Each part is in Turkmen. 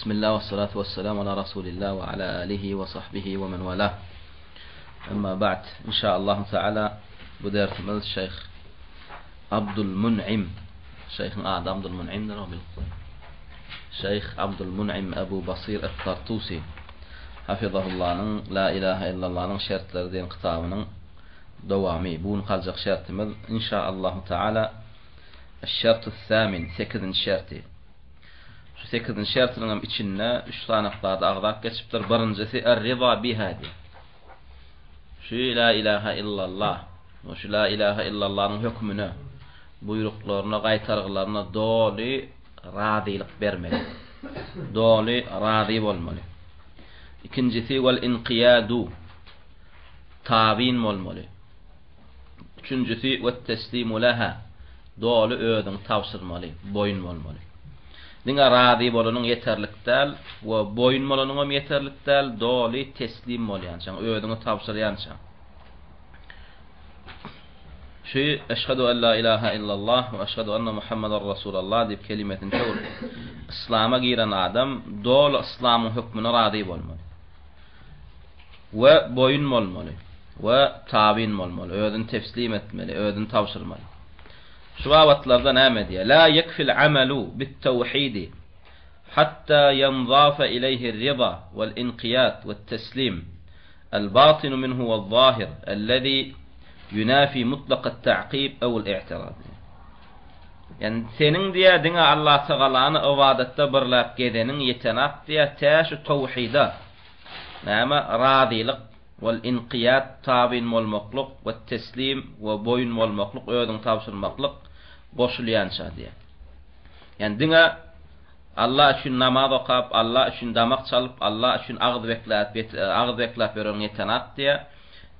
Bismillah we salatu we salam ala Rasulillah we ala alihi we sahbihi we men wala. Emma ba'd. Inşaallah Teala bu dersimiz Şeyh Abdul Mun'im Şeyhin ady Abdul Mun'imdir o bil. Şeyh Abdul Mun'im Ebu Basir Et-Tartusi Hafizahullah'nyň La ilahe illallah'nyň şertleri diýen kitabynyň dowamy. Bu gün kaljak şertimiz inşaallah Teala Eş-şertü's-samin, sekizinji şerti. Şu sekizinji şertiniň hem içinde üç sany zady agzap geçipdir. Birinjisi er-riza biha diýip. Şu la ilaha illallah, şu la ilaha illallahnyň hökmüne, buýruklaryna, gaýtargylaryna doly razylyk bermeli. Doly razy bolmaly. Ikinjisi wal inqiyadu tabyn bolmaly. Üçünjisi, wet-teslimu leha, doly özüňi tabşyrmaly, boýun bolmaly. Diňe razy bolanyň ýeterlik däl we boýun bolanyňam ýeterlik däl, doly teslim bolýançaň, özüňi tabşyrýançaň. Şu Eşhedü en la ilaha illallah we eşhedü enne Muhammeden Rasulallah diýip kelimesini çöwrüp, yslama giren adam doly yslamyň hökmüne razy bolmaly. We boýun bolmaly. We tabyn bolmaly. Özüni teslim etmeli, özüni tabşyrmaly. Şu babatlarda näme diýýär? La ýekfil amalu bit-tawhidi hatta ýanzafa ileýhi r-riza wal-inkiýat wet-teslim al-batinu minhu waz-zahir allazi ýunafi mutlak at-ta'kib aw al-i'tirad. Ýagny seniň diýýär diňe Allatagalany ybadatda birläp gezeniň ýetenak diýýär tä şu tawhida näme razylyk wal inkiýat tabyn bolmaklyk we teslim we boýun bolmaklyk özüňi tabşyrmaklyk goşulýança diýýär. Ýagny diňe Alla üçin namaz okap, Alla üçin damak çalyp, Alla üçin agyz bekläp agyz bekläp ýöreniň ýetenak diýýär.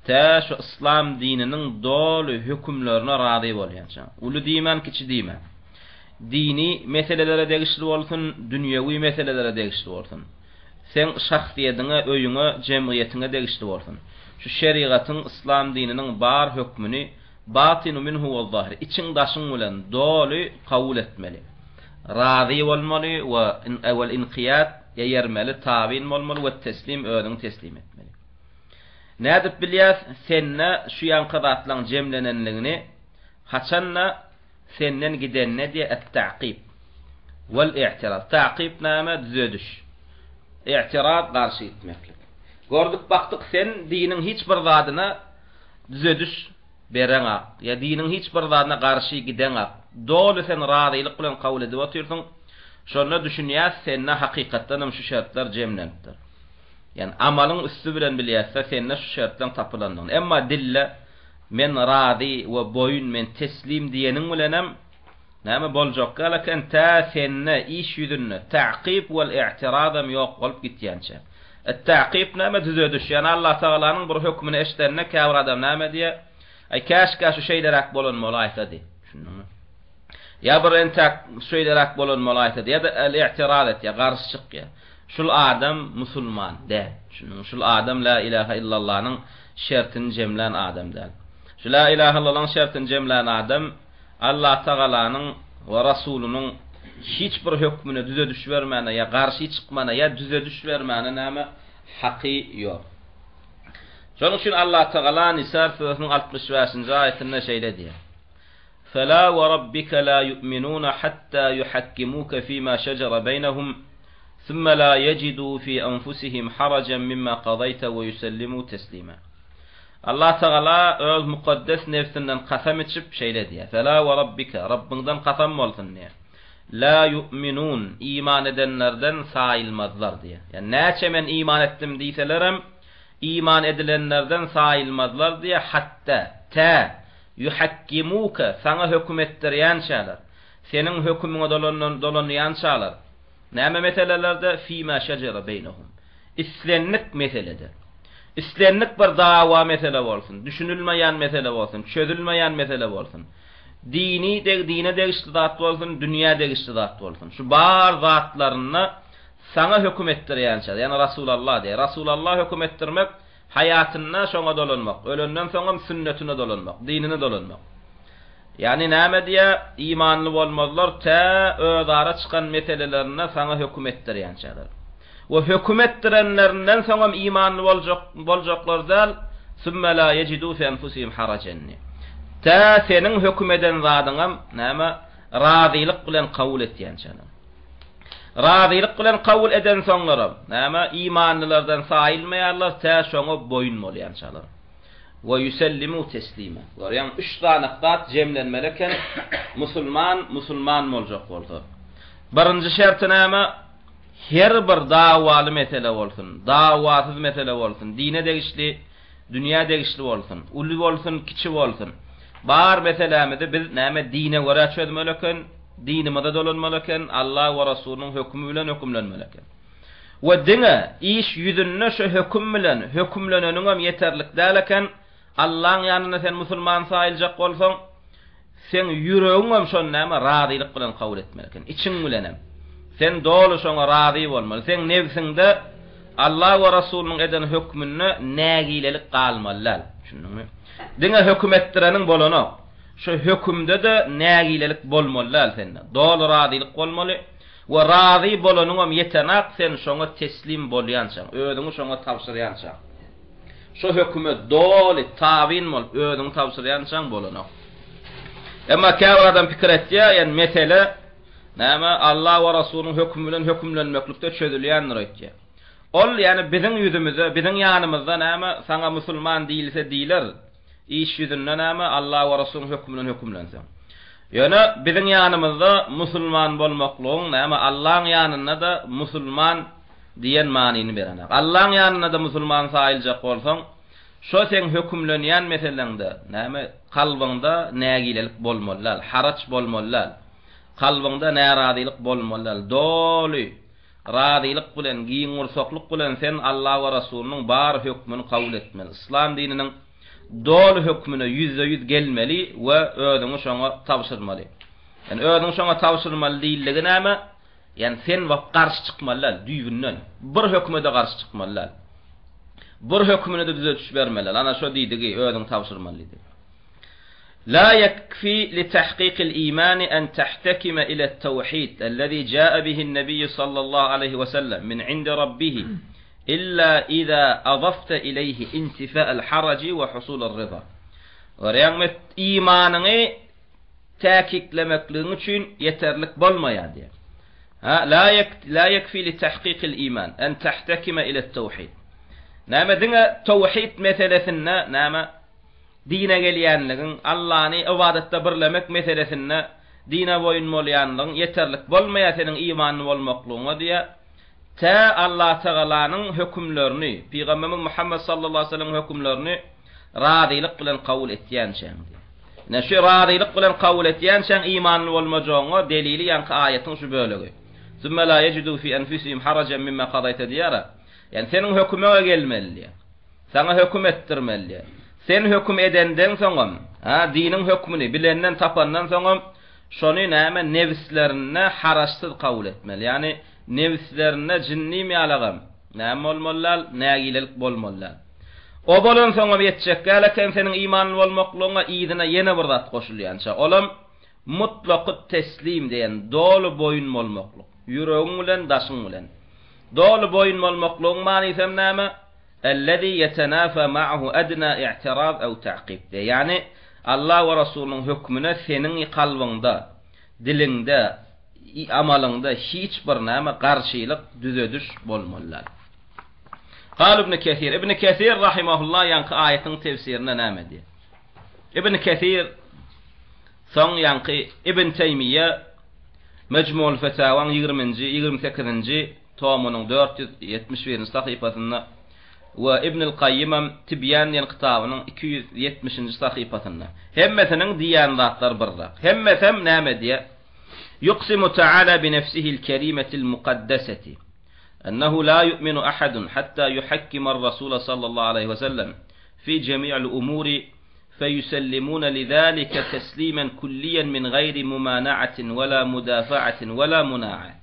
Tä şu yslam dininiň doly hökümlerine razy bolýança. Uly diýmän, kiçi diýmän. Dini meselelere degişli bolsun, dünýewi meselelere degişli bolsun. Seň şahsyýediňe, öýüňe, jemgyýetiňe degişli bolsun. Şu şerigatyň, yslam dininiň bar hökmüni batynu minhu we zahir, içiň-daşyň bilen doly kabul etmeli. Razy bolmaly we ewel inkiýat, eýermeli, tabyn bolmaly we teslim, özüňi teslim etmeli. Nädip bilýäs sende şu ýaňky zatlaň jemlenenligini, haçanda senden gidende diýe et-ta'kib wel-i'tiraz. Ta'kib näme? Düzediş. I'tiraz garşy gitmeklik. Gördük bakdyk sen diniň hiç bir zadyna düzediş bereňak ýa diniň hiç bir zadyna garşy gideňak. Doly sen razylyk bilen kabul edip otyrsyň. Şonda düşünýäs sende hakykatdan hem şu şertler jemlenipdir. Ýagny amalyň üsti bilen bilýäs-de sende şu şertleň tapylandygyny. Emma dille men razy we boýun, men teslim diýeniň bilenem näme boljak ýaly eken, tä sende iş ýüzünde ta'kyp wel i'tirazam ýok bolup gitýänçä. Et-ta'kyp näme düzediş, ýagny Allatagalanyň bir hökmüni eşidende käbir adam näme diýýär, Aý käşgä şu şeýleräk bolan bolaýsady. Düşündiňmi? Ýa bir entäk şeýleräk bolan bolaýsady ýa-da el-i'tiraz etýär, garşy çykýar. Şul adam musulman däl. Düşündiňmi? Şul adam la ilaha illallanyň şertini jemlän adam däl. Şu la ilaha illallanyň şertini jemlän adam Allah Tagalanyň we Rasulynyň hiç bir hökmüne düzediş bermäne ýa garşy çykmana ýa düzediş bermäne näme haky ýok. Şonuň üçin Allah Tagala Nisa süresiniň 65-nji aýatynda şeýle diýýär. Fela we rabbike la yu'minuna hatta yuhakkimuke fima şejere beýnehum summa la yejidu fi enfusihim harajan mimma kazayte we yusellimu teslima. Allah Tagala öz mukaddes nefsinden kasam içip şeýle diýýär, Fela we rabbike, Rabbyňdan kasam bolsun diýýär. La yu'minun, iman edenlerden saýylmazlar diýýär. Ýagny näçe men iman etdim diýselerem, iman edilenlerden saýylmazlar diýýär, hatda, tä, Ýuhakkimuke, saňa höküm etdirýänçäler, seniň hökümiňe dolanýançalar, näme meselelerde, fima şejere beýnehum, islendik meselede, islendik bir dawa mesele bolsun, düşünilmeýän mesele bolsun, çözülmeýän mesele bolsun, dini dine degişli zat bolsun, dünýä degişli zat bolsun, şu bar zatlarynda saňa höküm etdirýänçäler, ýagny Rasulallah diýýär, Rasulallah höküm etdirmek, Haýatynda şoňa dolanmak, ölenden soňam sünnetine dolanmak, dinine dolanmak. Ýagny näme diýýär, imanly bolmazlar tä özara çykan meselelerinde saňa höküm etdirýänçäler. We höküm etdirenlerinden soňam imanly boljak boljaklar däl, Sümme la ýejidu fi enfusihim harajen. Tä seniň höküm eden zadyňam, näme, razylyk bilen kabul etýänçäler. Razylyk bilen kabul edensoňlaram, näme, imanlylardan saýylmaýarlar, tä şoňa boýun bolýançalar. We ýusellimu teslima. Görýäňmi, üç sany zat jemlenmeli eken, musulman musulman boljak bolsa. Birinji şerti näme? Her bir dawaly mesele bolsun, dawasyz mesele bolsun, dine degişli, dünýä degişli bolsun, uly bolsun, kiçi bolsun, bar meselämizi biz näme dine görä çözmeli eken, dinimize dolanmaly eken, Allah we Rasulynyň hökümi bilen hökümlenmeli eken. We diňe iş ýüzünde şu höküm bilen hökümleneniňem ýeterlik däl eken, Allaň ýanynda sen musulman saýyljak bolsaň, seň ýüregiňem şony näme razylyk bilen kabul etmeli eken, içiň bilenem. Sen doly şoňa razy bolmaly. Seň nebsiňde Allah we Rasulynyň eden hökmünde nägilelik galmaly däl. Düşündiňmi? Diňe höküm etdireniň bolanok. Şu hökümde-de nägilelik bolmaly däl sende. Doly razylyk bolmaly we razy bolanyňam ýetenak sen şoňa teslim bolýançaň, özüňi şoňa tabşyrýançaň. Şo höküme doly tabyn bolup özüňi tabşyrýançaň bolanok. Emma käbir adam pikir etýär, ýani mesele näme Allah we Rasulyň hökümi bilen hökümlenmeklikde çözülýändir öýtýär. Ol ýani biziň ýüzümize, biziň ýanymyzda näme saňa musulman diýilse diýler, iş ýüzünde näme Allah we Rasulyň hökümi bilen hökümlenseň. Ýöne biziň ýanymyzda musulman bolmaklygyň näme Allaň ýanynda-da musulman Diýen manyny berenak. Allaň ýanynda-da musulman saýyljak bolsaň, şo seň hökümlenýän meseleňde, näme, kalbyňda nägilelik bolmaly däl, haraç bolmaly däl. Kalbyňda närazylyk bolmaly däl. Doly razylyk bilen, giňgursaklyk bilen sen Alla we Rasulynyň bar hökmüni kabul etmeli. Yslam dininiň doly hökmüne ýüzde-ýüz gelmeli we özüňi şoňa tabşyrmaly. Ýani özüňi şoňa tabşyrmaly diýildigi näme? Ýani sen wagt garşy çykmaly däl, düýbünden. Bir höküme-de garşy çykmaly däl. Bir hökümine-de düzediş bermeli däl. Ana şo diýdigi, özüňi tabşyrmaly diýdigi. La ýekfi li tahkikil imani en tahtekime ile tawhid ellezî jâe bihi'n nebiyyü sallallahu aleýhi we sellem min indi rabbihi illa iza azafte ileýhi intifa'el haraji we husuler ryza. Görýäňmi, imanyňy täkiklemekligiň üçin ýeterlik bolmaýar diýýär. Ha, la ýek, la ýekfi li tahkikil iman, en tahtekime ile tawhid. Näme diňe tawhid meselesinde, näme dine gelýänligiň, Allany ybadatda birlemek meselesinde dine boýun bolýanlygyň ýeterlik bolmaýar seniň imanly bolmaklygyňa diýýär. Tä Allatagalanyň hökümlerini, Pygamberimiz Muhammet sallallahu aleyhi ve sellemiň hökümlerini razylyk bilen kabul etýänçäň diýýär. Ine şu razylyk bilen kabul etýänçäň imanly bolmajagyňa delili ýaňky aýatyň şu bölegi. Sümme la ýejidu fi enfusihim harajan mimma kazaýta diýýär-ä. Ýagny seniň hökümeňe gelmeli diýýär. Saňa höküm etdirmeli diýýär. Sen höküm edenden soňam, ha, diniň hökmüni bilenden tapandan soňam şony näme nebislerinde haraçsyz kabul etmeli. Ýagny nebislerinde jinnim ýalagam näme bolmaly däl, nägilelik bolmaly däl. O bolansoňam ýetjek däl eken seniň imanly bolmaklygyňa yzyna ýene bir zat goşulýança. Olam mutlaky teslim diýen doly boýun bolmaklyk. Ýüregiň bilen, daşyň bilen. Doly boýun bolmaklygyň manysam näme? Ellezî ýetenâfâ ma'ahu adnâ i'tiraz ew ta'kib diýýär. Ýagny Allah we Resulynyň hökmüne seniň kalbyňda, diliňde, amalyňda hiç bir näme garşylyk, düzediş bolmaly däl. Kal Ibn Kesir, Ibn Kesir rahimehullah ýaňky aýatyň tefsirinde näme diýýär? Ibn Kesir soň ýaňky Ibn Teýmiýe Mejmu'ul Fetawaň 20-nji, 28-nji tomunyň 471-nji sahypasynda we Ibnül Kaýýymam Tibýan diýen kitabynyň 270-nji sahypasynda. Hemmesiniň diýýän zatlary birrak. Hemmesem näme diýýär? Yuksimu Teala bi nefsihil kerimetil mukaddeseti. Ennehu la yu'minu ahadun hatta yuhakkimar Rasula sallallahu aleýhi we sellem fi jemi'il umuri feýusellimune lidalike teslimen kulliýen min gaýri mumana'atin we la mudafa'atin we la muna'a.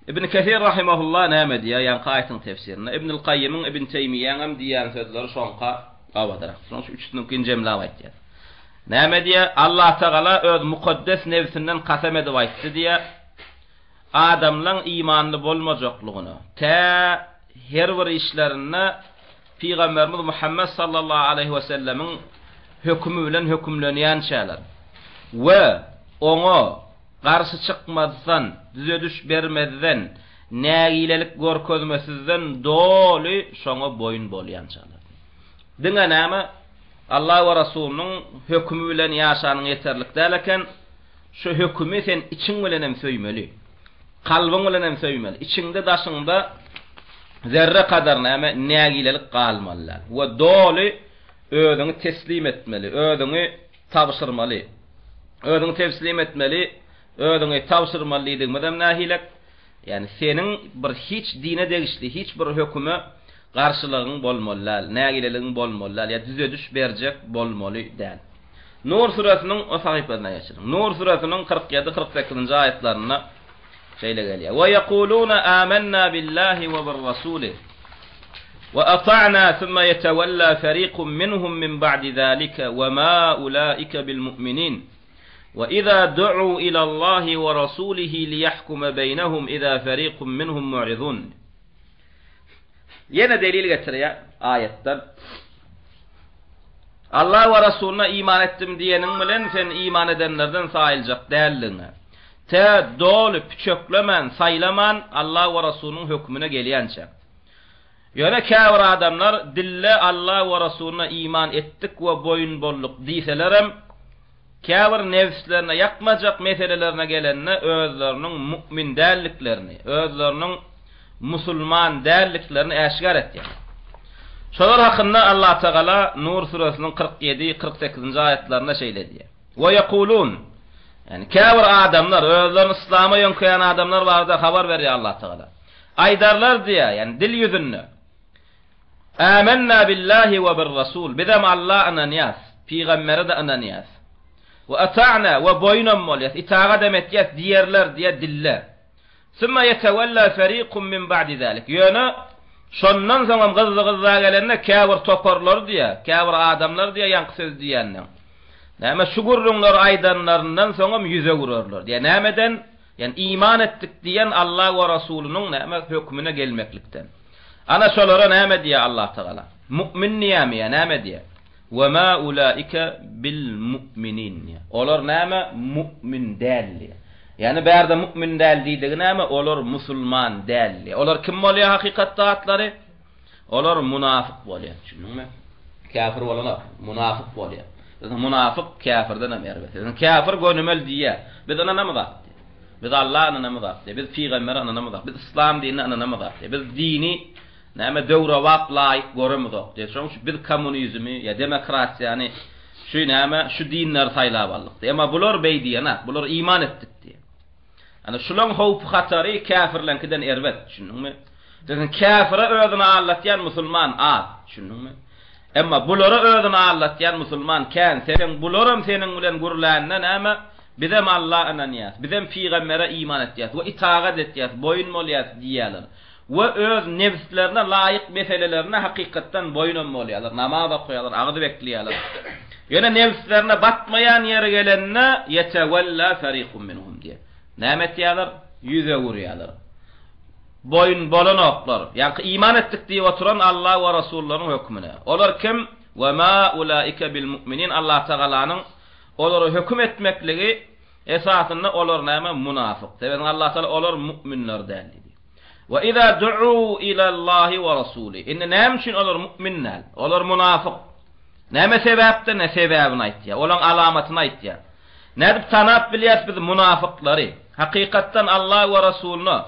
Ibn Kesir rahimehullah näme diýýär ýaňky aýatyň tefsirinde? Ibnül Kaýýymyň, Ibn Teýmiýäňem diýýän sözleri şoňka gabadyrak. Şonuň üçin üçüsiniňkini jemläp aýtýar. Näme diýýär? Allatagala öz mukaddes nebsinden kasam edip aýtdy diýýär. adamlaň imanly bolmajaklygyna, tä her bir işlerinde Pygamberimiz Muhammet sallallahu aleýhi we sellemiň hökümi bilen hökümlenýänçäler we oňa garşy çykmazdan, düzediş bermezden, nägilelik görkezmesizden doly şoňa boýun bolýançalar. Diňe näme? Allah we Rasulynyň hökümi bilen ýaşanyň ýeterlik däl eken, şu hökümi sen içiň bilen hem söýmeli. Kalbyň bilen hem söýmeli. Içiňde daşyňda zerre kadar näme nägilelik galmaly däl. We doly özüňi teslim etmeli, özüňi tabşyrmaly. Özüňi teslim etmeli, özüňi tabşyrmaly diýdigimizem nähilek? Ýagny seniň bir hiç dine degişli hiç bir höküme garşylygyň bolmaly däl, nägileligiň bolmaly däl ýa düzediş berjek bolmaly däl. Nur süresiniň o sahypasyna geçeliň. Nur süresiniň 47, 48-nji aýatlarynda şeýle gelýär. Ve yekuluna amennâ billahi ve bir-rasuli ve ata'na thumma yetewella fariqun minhum min ba'di zalika ve ma ulaika bil mu'minin. Ve iza du'u ila Allahi ve rasulihi liyahkuma beynehum iza fariqun minhum mu'rizun. Ýene delil getirýär aýatdan. Allah we Resulyna iman etdim diýeniň bilen sen iman edenlerden saýyljak däldigiňe. Tä doly püçeklemän, saýlaman Allah we Resulynyň hökmüne gelýänçä. Ýöne käbir adamlar dille Allah we Resulyna iman etdik we boýun bolduk diýselerem, käbir nebslerine ýakmajak meselelerine gelende özleriniň mu'min dälliklerini, özleriniň musulman dälliklerini äşgär etýärler. Şolar hakynda Allatagala Nur süresiniň 47, 48-nji aýatlarynda şeýle diýýär. Ve yekulun Ýagny käbir adamlar, özlerini yslama ýöňkeýän adamlar barada habar berýär Allatagala. Aýdarlar diýýär, ýagny dil ýüzünde. Âmennâ billahi we bir-Rasul, bizem Alla ynanýas, pygambere-de ynanýas. We ata'na, we boýunam bolýas, itagadam etýäs diýerler diýýär dilde. Summa ýetewella ferikum min ba'di zalik. Ýöne şondan soňam gyzzy-gyzza gelende käbir toparlar diýýär, käbir adamlar diýýär ýaňky sözi diýýänleň. Näme şu gürrüňleri aýdanlaryndan soňam ýüz öwürerler diýýär. Nämeden? Ýagny iman etdik diýen Allah we Rasulynyň näme hökmüne gelmeklikden. Ana şolara näme diýýär Allah Tagala? Mu'min diýýärmi ýa näme diýýär? Ve ma ulaike bil mu'minin diýýär. Olar näme? Mu'min däl diýýär. Ýagny bärde mu'min däl diýdigi näme? Olar musulman däl diýýär. Olar kim bolýar hakykatda atlary? Olar munafyk bolýar. Düşündiňmi? Käfir bolanok, munafyk bolýar. Zaten munafyk käfirden hem erbet. Zaten käfir gönümel diýýär. Biz ynanamyzak diýýär. Biz Alla ynanamyzak diýýär. Biz pygambere ynanamyzak. Biz yslam dinine ynanamyzak diýýär. Biz dini näme döwrebap laýyk göremizok diýýär. Şonuň üçin biz kommunizmi ýa demokratiýany şu näme şu dinleri saýlap aldyk diýýär. Emma bular beý diýenak. Bular iman etdik diýýär. Ana şulaň howpy-hatary käfirleňkiden erbet, düşündiňmi? Zaten käfire özüni aldatýan musulman az, düşündiňmi? Emma bulara özüni aldatýan musulman kän. Seň bularam seniň bilen gürlände näme? Bizem Alla ynanýas, bizem pygambere iman etýäs we itagat etýäs, boýun bolýas diýýärler. We öz nebslerine laýyk meselelerine hakykatdan boýunam bolýarlar, namaz okaýarlar, agyz bekleýärler. Ýöne nebslerine batmaýan ýeri gelende, ýetewella ferikum minhum diýýär. Näme etýärler? Ýüz öwürýärler. Boýun bolanoklar. Ýaňky iman etdik diýip oturan Alla we Rasullaryň hökmüne. Olar kim? We ma ulaike bil mu'minin Allah Tagalanyň olara höküm etmekligi esasynda olar näme? Munafyk. Sebäbi Allah Taala olar mu'minler däl diýdi. Ve iza du'u ilallahi ve rasuli. Indi näme üçin olar mu'min däl? Olar munafyk. Näme sebäpden? Ne sebäbini aýtýar. Olaň alamatyny aýtýar. Nädip tanap bilýäs biz munafyklary? Hakykatdan Allah we Rasulyna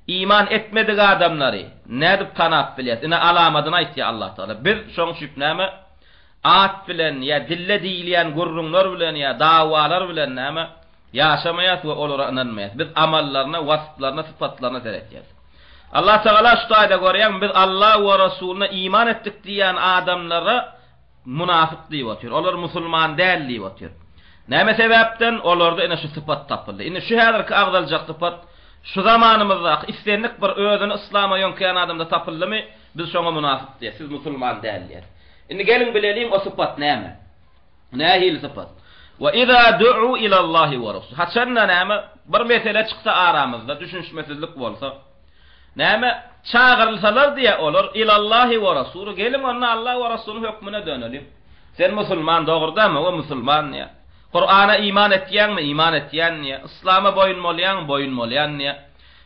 iman etmedik adamlary nädip tanap bilýäs? Ine alamadyny aýtýar Allah Taala. Biz şoň üçin näme at bilen ýa dille diýilýän gürrüňler bilen ýa dawalar bilen näme ýaşamaýas we olara ynanmaýas. Biz amallaryna, wasplaryna, sypatlaryna seretýäs. Allah Tagala şu taýda görýäňmi, biz Allah we Rasulyna iman etdik diýýän adamlara munafyk diýip otyr. Olar musulman däl diýip otyr. Näme sebäpden? Olarda ine şu sypat tapyldy. Indi şu häzirki agzaljak sypat şu zamanymyzdaky islendik bir özüni yslama ýöňkeýän adamda tapyldymy, biz şoňa munafyk diýýäs, siz musulman däl diýýäs. Indi geliň bileliň o sypat näme? Nähili sypat? We iza du'u ilallahi we rasul. Haçanda näme bir mesele çyksa aramyzda düşünişmesizlik bolsa, näme çagyrylsalar diýýär olar ilallahi we rasulu geliň onda Allah we Rasulyň hökmüne döneliň. Sen musulman dogrudamy? We musulman diýýär. Kur'ana iman etýäňmi? Iman etýän diýýär. Yslama boýun bolýaňmy? Boýun bolýan diýýär.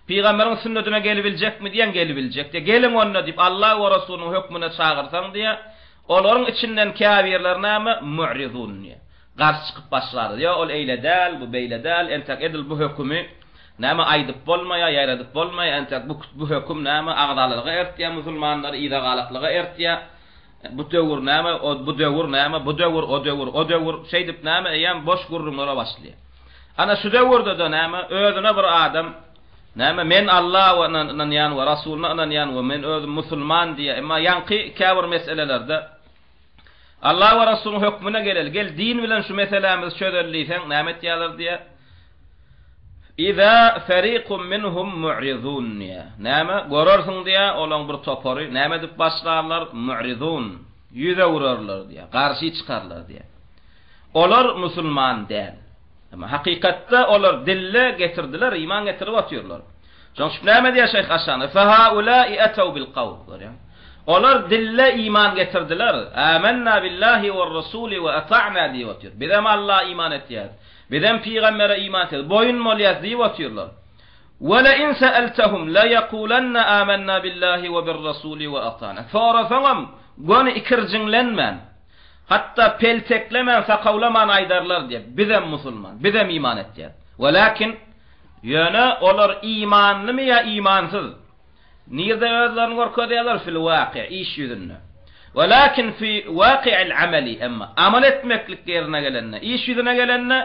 Pygamberiň sünnetine gelibiljekmi diýýäň, gelibiljek diýýär. Geliň onda diýip Allah we Rasulynyň hökmüne çagyrsaň diýýär. Olaryň içinden käbirleri näme? Mu'rizun diýýär. Garşy çykyp başlarlar. Ýok, ol eýle däl, bu beýle däl, entek edil bu hökümi näme aýdyp bolmaýar, ýaýradyp bolmaýar, entek bu bu höküm näme agzalalyga ertýär musulmanlary, yzagalaklyga ertýär. Bu döwür näme, o bu döwür näme, bu döwür, o döwür, o döwür, şeýdip näme eýýäm boş gürrüňlere başlaýar. Ana şu döwürde-de näme, özüne bir adam näme men Alla we ynanýan we Rasulyna ynanýan we men özüm musulman diýýär. Emma ýaňky käbir meselelerde Alla we Rasulyň hökmüne geleli, gel din bilen şu meselämizi çözeli diýseň näme etýärler diýýär. Iza ferikum minhum mu'rizun diýýär. Näme? Görersiň diýýär, olaň bir topary näme edip başlarlar? Mu'rizun. Ýüz öwrerler diýýär, garşy çykarlar diýýär. Olar musulman däl. Emma hakykatda olar dille getirdiler, iman getirip otyrlar. Şonuň üçin näme diýýär Şeýh Aşany? Fehaulai etew bil kawl. Görýäň? Olar dille iman getirdiler. Amenna billahi we rasuli we ata'na diýip otyr. Bizem Allaha iman etýäris. Bizem pygambere iman etýäris, boýun bolýas diýip otyrlar. Ve le in seeltehum le yekulanna amenna billahi we bir rasuli we ata'na. Sorasaňam göni ikirjiňlenmän, hatda pelteklemän, sakawlaman aýdarlar diýip, bizem musulman, bizem iman etýäris. Welakin ýöne olar imanlymy ýa imansyz? Nirde özlerini görkezýärler? Fil waki, iş ýüzünde. Welakin fi waki'il ameli, emma amal etmeklik ýerine gelende, iş ýüzüne gelende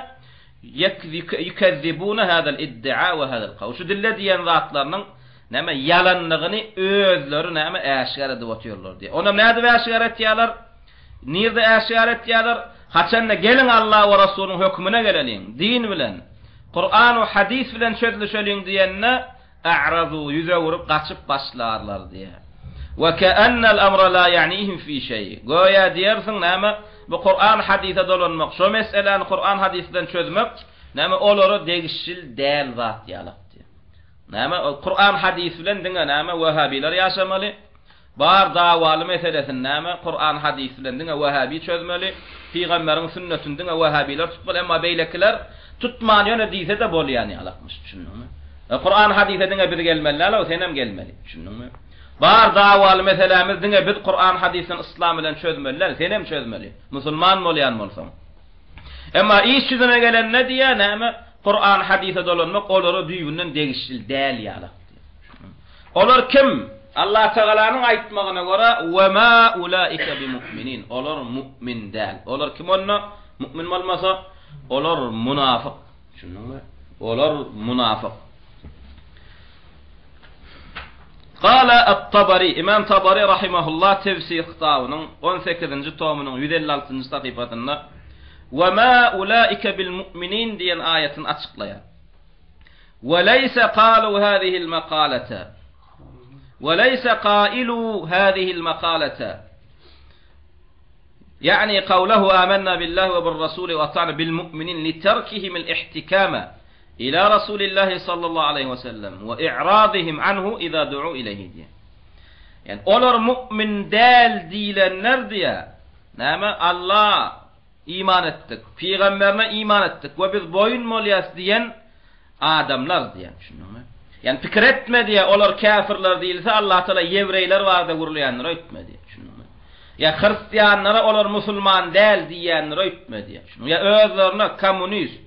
ýukezzibune hazal iddia we hazal kawl. Şu dille diýen zatlarynyň näme ýalanlygyny özleri näme äşgär edip otyrlar diýýär. Onam nädip äşgär etýärler? Nirde äşgär etýärler? Haçanda geliň Allah we Rasulyň hökmüne geleliň, din bilen, Kuran we hadys bilen çözlüşeliň diýende, A'razu, ýüz öwrüp, gaçyp başlarlar diýýär. Ve ke'ennel emre la ya'nihim fi şeý. Göýä diýersiň, näme, bu Kuran hadysa dolanmak, şo meseläni Kuran hadys bilen çözmek, näme, olara degişil däl zat ýalak diýýär. Näme, Kuran hadys bilen diňe näme, wehhabiler ýaşamaly. Bar dawaly meselesini näme Kuran hadys bilen diňe wehabi çözmeli, pygamberiň sünnetini diňe wehabiler tutmaly emma beýlekiler tutman ýöne diýsede bolýan ýalakmyş düşündiňmi? E Kuran hadysa diňe biz gelmeli däl senem gelmeli düşündiňmi? Bar dawaly meselämiz diňe biz Kuran hadysdan yslam bilen çözmeli däl senem çözmeli musulman bolýan bolsaň. Emma iş ýüzüne gelende diýä näme Kuran hadysa dolanmak olara düýbünden degişli däl ýalak. Olar kim? Allatagalanyň aýtmagyna görä, Ve ma ulaike bimu'minin. Olar mu'min däl. Olar kim onda? Mu'min bolmasa, olar munafyk. Düşündiňmi? Olar munafyk. Gala at-Tabari, Imam Tabari rahimahullah tefsir kitabynyň 18-nji tomynyň 156-njy sahypasynda Ve ma ulaike bil mu'minin diýen aýatyny açyklaýar. وَلَيْسَ قَالُوا هَذِهِ الْمَقَالَةَ وَلَيْسَ قَائِلُوا هَذِهِ الْمَقَالَةَ يعني قوله آمنا بالله وبالرسول وأطعنا بالمؤمنين لتركهم الاحتكام إلى رسول الله صلى الله عليه وسلم وإعراضهم عنه إذا دعوا إليه diýýär. Yani olar mu'min däl diýlenler diýýär. Näme? Allah Iman etdik, pygamberine iman etdik we biz boýun bolýas diýen adamlar diýen, düşündiňmi? Ýani pikir etme diýe, olar käfirler diýilse Allah Taala ýewreýler barada gürleýändir öýtme diýe, düşündiňmi? Ýa hristianlara olar musulman däl diýýändir öýtme diýe, düşündiňmi? Ýa özlerine kommunist,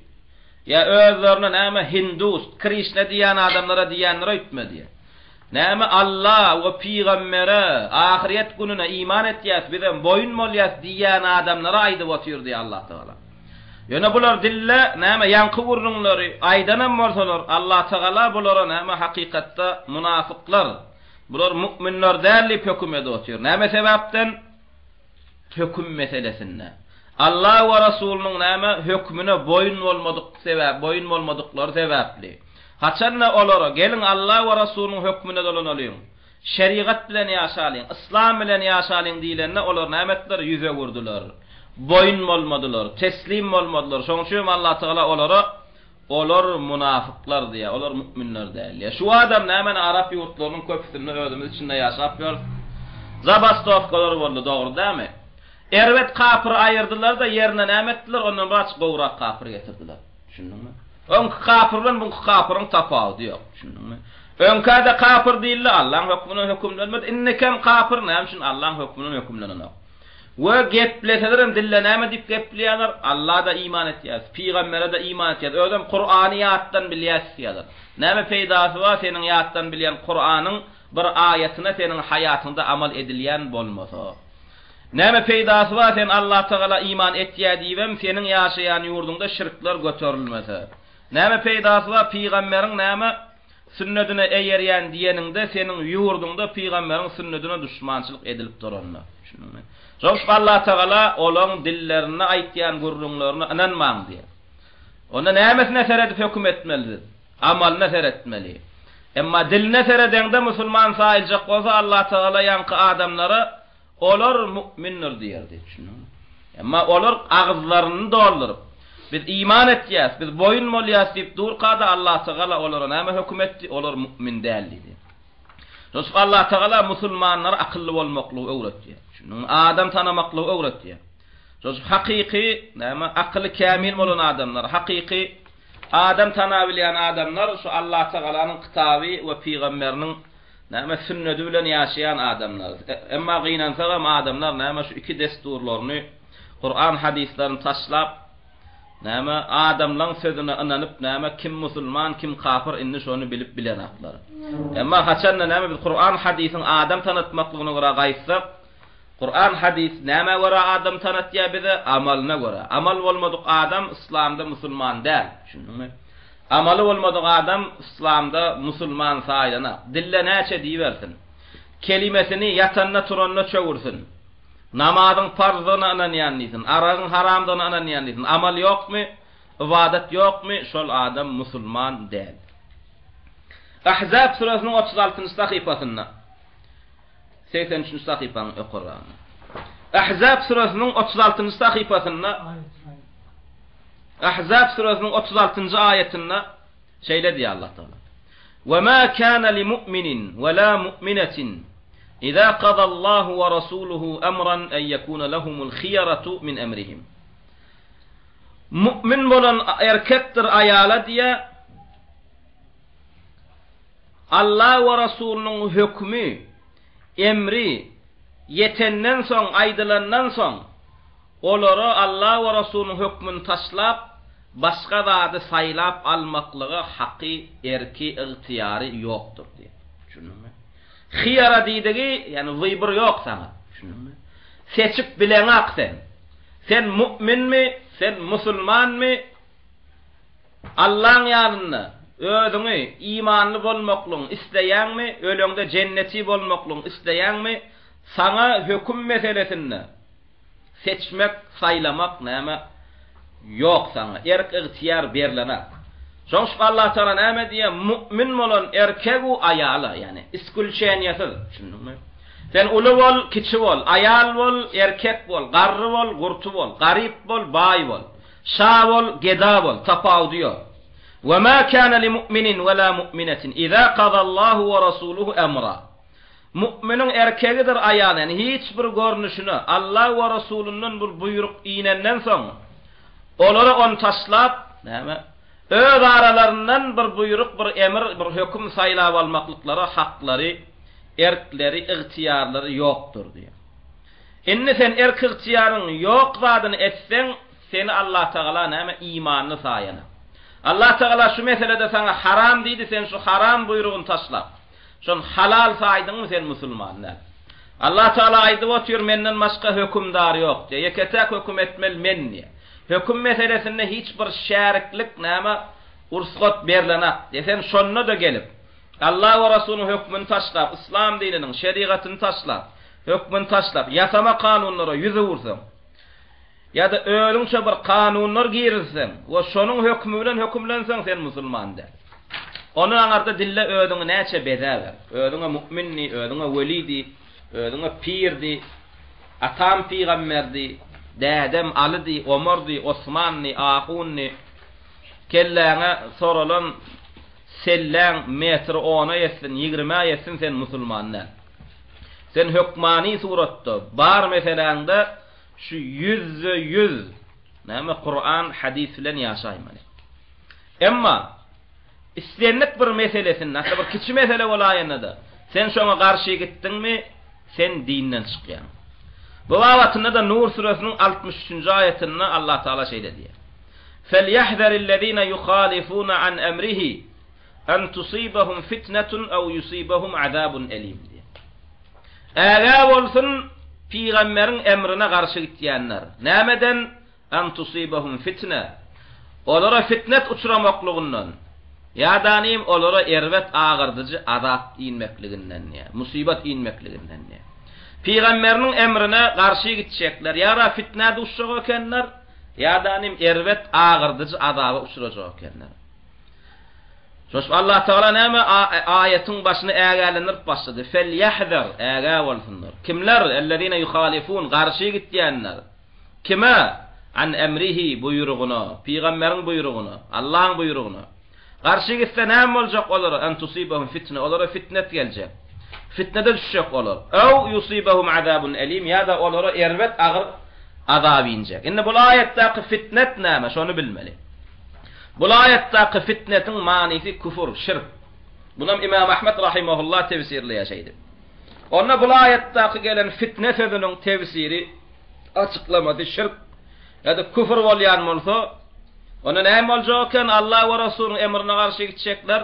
ýa özlerine näme hindust, krişna diýýän adamlara diýýändir öýtme diýe. Näme Alla we pygambere, ahyrýet gününe iman etýäs, bizem boýun bolýas diýýän adamlara aýdyp otyr diýýär Allah Tagala. Ýöne bular dille näme ýaňky gürrüňleri aýdanam bolsalar, Allah Tagala bulara näme hakykatda munafyklar, bular mu'minler däl diýip höküm edip otyr. Näme sebäpden? Höküm meselesinde. Alla we Rasulynyň näme hökmüne boýun bolmadyk sebäp, boýun bolmadyklary sebäpli. Haçanda olara, Geliň, Alla we Rasulynyň hökmüne dolanalyň, şerigat bilen ýaşalyň, yslam bilen ýaşalyň diýlende, olar näme etdiler? Ýüz öwürdiler. Boýun bolmadylar, teslim bolmadylar. Şonuň üçin hem Allatagala olara Olar munafyklar diýýär, olar müminler däl diýýär. Şu adam nämeni arap ýurtlarynyň köpüsinde özümiz içinde ýaşap ýörüs. Zabastowkalar boldy, dogry dälmi? Erbet kapyry aýyrdylar-da, ýerine näme etdiler? Ondan biraz gowurak kapyr getirdiler. Düşündiňmi? Öňki kapyr bilen buňky kapyryň tapawudy ýok. Düşündiňmi? Öňkä-de kapyr diýildi, Allaň hökmünden hökümlenmedi. Indikem kapyr, näme üçin Allaň hökmünden hökümlenenok? We gepleselerem dille näme diýip gepleýärler? Alla-da iman etýäris, pygambere-de iman etýäris, özem Kurany ýatdan bilýäris diýýärler. Näme peýdasy bar seniň ýatdan bilýän Kuranyň bir aýatyna seniň haýatyňda amal edilýän bolmasa? Näme peýdasy bar sen Allatagala iman etýä diýibem seniň ýaşaýan ýurduňda şirkler göterilmese? Näme peýdasy bar pygamberiň näme Sünnedine eýerýän diýeniňde seniň ýurduňda pygamberiň sünnedine duşmançylyk edilip duranda. Düşündiňmi? Şoň üçin Allatagala olaň dillerinde aýtýan gürrüňlerine ynanmaň diýýär. Onda nämesine seredip höküm etmeli biz? Amalyna seretmeli. Emma diline seredeňde musulman saýyljak bolsa Allatagala ýaňky adamlara Olar mu'mindir diýerdi. Düşündiňmi? Emma olar agyzlaryny dolduryp, Biz iman etýäs, biz boýun bolýas diýip durka-da Allatagala olara näme höküm etdi? Olar mu'min däl diýdi. Şonuň üçin Allatagala musulmanlara akylly bolmaklygy öwretýär. Düşündiňmi? Adam tanamaklygy öwretýär. Şonuň üçin hakyky, näme, akyly kämil bolan adamlar, hakyky adam tanabilýän adamlar şu Allatagalanyň kitaby we pygamberiniň Näme sünnedi bilen ýaşaýan adamlar. Emma gynansagam adamlar näme şu iki desturlaryny Kuran hadyslaryny taşlap näme adamlaň sözüne ynanyp näme kim musulman kim kapyr indi şony bilip bilenaklar. Emma haçanda näme biz Kuran hadysyň adam tanatmaklygyna görä gaýtsak Kuran hadys nämä görä adam tanatýar bize amalyna görä. Amal bolmadyk adam yslamda musulman däl. Düşündiňmi? Amaly bolmadyk adam yslamda musulman saýlanak. Dille näçe diýibersin. Kelimesini ýatanda-turanda çöwürsin. Namazyň parzdygyna ynanýan diýsin, aragyň haramdygyna ynanýan diýsin. Amal ýokmy? Ybadat ýokmy? Şol adam musulman däl. Ahzab süresiniň 36-njy sahypasynda 83-nji sahypanyň ýokarragynda. Ahzab süresiniň 36-njy sahypasynda Ahzab süresiniň 36-njy aýatynda şeýle diýýär Allah Taala. Ve ma kana li mu'minin ve la mu'minetin iza qadallahu ve rasuluhu emran en yekuna lehumul khiyaratu min emrihim. Mu'min bolan erkekdir aýala diýe Allah we Rasulynyň hökümi, emri ýetenden soň, aýdylandan soň, olara Allah we Rasulynyň hökmüni taşlap, başga zady saýlap almaklyga haky, erki, ygtyýary ýokdur diýýär. Düşündiňmi? Hyýara diýdigi, ýagny wybor ýok saňa. Düşündiňmi? Seçip bileňak sen. Sen mu'minmi, sen musulmanmy? Allaň ýanynda özüňi imanly bolmaklygyň isleýäňmi, öleňde jenneti bolmaklygyň isleýäňmi, saňa höküm meselesinde seçmek, saýlamak näme ýok saňa, erk-ygtyýar berlenak. Şoň üçin Allatagala näme diýýär, mu'min bolan erkeg-u aýala, ýagny iskulçeniýasyz, düşündiňmi? Sen uly bol, kiçi bol, aýal bol, erkek bol, garry bol, gurty bol, garyp bol, baý bol. Şa bol, geda bol, tapawudy ýok. Ve ma kana li mu'minin ve la mu'minetin iza qadallahu ve rasuluhu emra. Mu'miniň erkegidir aýaly, ýagny hiç bir görnüşine Allah we Rasulyndan bir buýruk inenden soň, olara ony taşlap, näme, öz aralaryndan bir buýruk, bir emir, bir höküm saýlap almaklyklara haklary, erkleri, ygtyýarlary ýokdur diýýär. Indi sen erk-ygtyýaryň ýok zadyny etseň, seni Allatagala näme imanly saýana. Allatagala şu meselede saňa haram diýdi, sen şu haram buýrugyny taşlap, şony halal saýdyňmy sen musulman däl. Allatagala aýdyp otyr menden başga hökümdar ýok diýýär, ýeke-täk höküm etmeli men diýýär. Höküm meselesinde hiç bir şäriklik näme ursgat berlenak diýýär. Sen şonda-da gelip, Allah we Rasulyň hökmüni taşlap, yslam dininiň şerigatyny taşlap, Hökmüni taşlap, ýasama kanunlara ýüz öwürseň, ýa-da özüňçe bir kanunlar girizseň we şonuň hökümi bilen hökümlenseň, sen musulman däl. Ondan aňarda dille özüňi näçe bezäber. Özüňe mu'min diý, özüňe weli diý, özüňe pir diý, atam pygamber diý. Dädem Alydy, Omardy, Osmandy, Ahundy. Kelläňe soralan selläň metri ona ýetsin, ýigrimä ýetsin sen musulman däl. Sen hökmany suratda bar meseläňde şu ýüzde-ýüz näme Kuran, hadys bilen ýaşaýmaly. Emma islendik bir meselesinde, hatda bir kiçi mesele bolaýanda-da, sen şoňa garşy gitdiňmi, sen dinden çykýaň. Bu babatynda-da Nur süresiniň 63-nji aýatynda Allah Taala şeýle diýýär. Felýahzerillezine yuhalifuna an emrihi en tusibahum fitnetun ew yusibahum azabun elim diýýär. Ägä bolsun pygamberiň emrine garşy gitýänler. Nämeden? En tusibahum fitne. Olara fitnet uçramaklygyndan, ýa-da olara erbet agyrdyjy azap inmekliginden diýýär, musybat inmekliginden diýýär. Pygamberiniň emrine garşy gitjekler ýa-da fitnä duşjak ekenler, ýa-da erbet agyrdyjy azaba uçrajak ekenler. Şoş Allah Tagala näme aýatyň başyny ägälendirip başlady. Fel-ýahzar, ägä bolsunlar. Kimler? Ellezine yuhalifun, garşy gitýänler. Kime? An emrihi, buýrugyna, pygamberiň buýrugyna, Allaň buýrugyna. Garşy gitse näme boljak olara? En tusibahum fitne, olara fitnet geljek. Fitnede düşjek olar. Ew yusibahum azabun elim, ýa-da olara erbet agyr azap injek. Indi bul aýatdaky fitnet näme? Şony bilmeli. Bul aýatdaky fitnetiň manysy küfür, şirk. Bunam Imam Ahmed rahimehullah tefsirleýär şeýdip. Onda bul aýatdaky gelen fitne sözüniň tefsiri, açyklamasy şirk ýa-da küfür bolýan bolsa, onda näme boljak eken? Allah we Resulyň emrine garşy gitjekler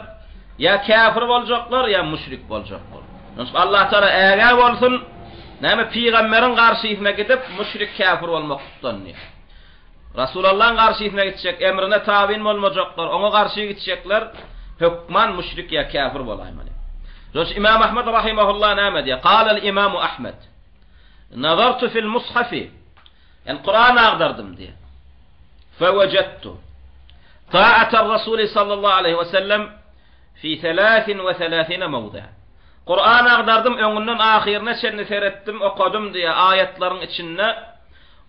ýa käfir boljaklar, ýa müşrik boljaklar. Şonuň üçin Allah Taala ägä bolsun, näme pygamberiň garşysyna gidip müşrik käfir bolmaklykdan diýýär. Rasulallaň garşysyna gitjek, emrine tabyn bolmajaklar, oňa garşy gitjekler hökman müşrik ýa käfir bolaýmaly. Şonuň üçin Imam Ahmed rahimehullah näme diýýär? Kalal Imamu Ahmed. Nazartu fil mushafi. Ýani Kuran agdardym diýýär. Fewejadtu ta'atar Rasuli sallallahu aleyhi we sellem fi 33 mawda. Kuran agdardym, öňünden ahyryna çenli seretdim, okadym diýýär, aýatlaryň içinde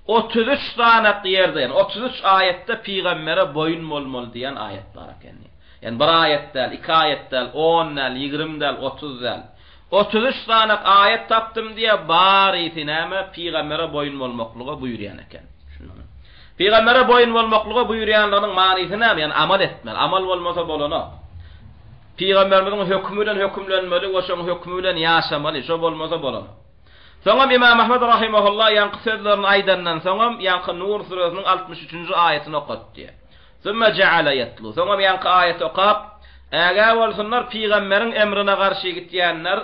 33 sany ýerde, ýani 33 aýatda pygambere boýun bolmaly diýen aýat bar eken. Ýani bir aýat däl, iki aýat däl, 10 däl, 20 däl, 30 däl. 33 sany aýat tapdym diýýär, barysy näme? Pygambere boýun bolmaklyga buýurýan eken. Şundan. Pygambere boýun bolmaklyga buýurýanlygynyň manysy näme? Ýani amal etmeli. Amal bolmasa bolanok. Pygamberimiziň hökümi bilen hökümlenmeli we şoň hökümi bilen ýaşamaly. Şo bolmasa bolanok. Soňam Imam Ahmed rahimehullah ýaňky sözlerini aýdandan soňam ýaňky Nur süresiniň 63-nji aýatyny okatdy. Sümme jeale ýetlu. Soňam ýaňky aýaty okap, Ägä bolsunlar pygamberiň emrine garşy gitýänler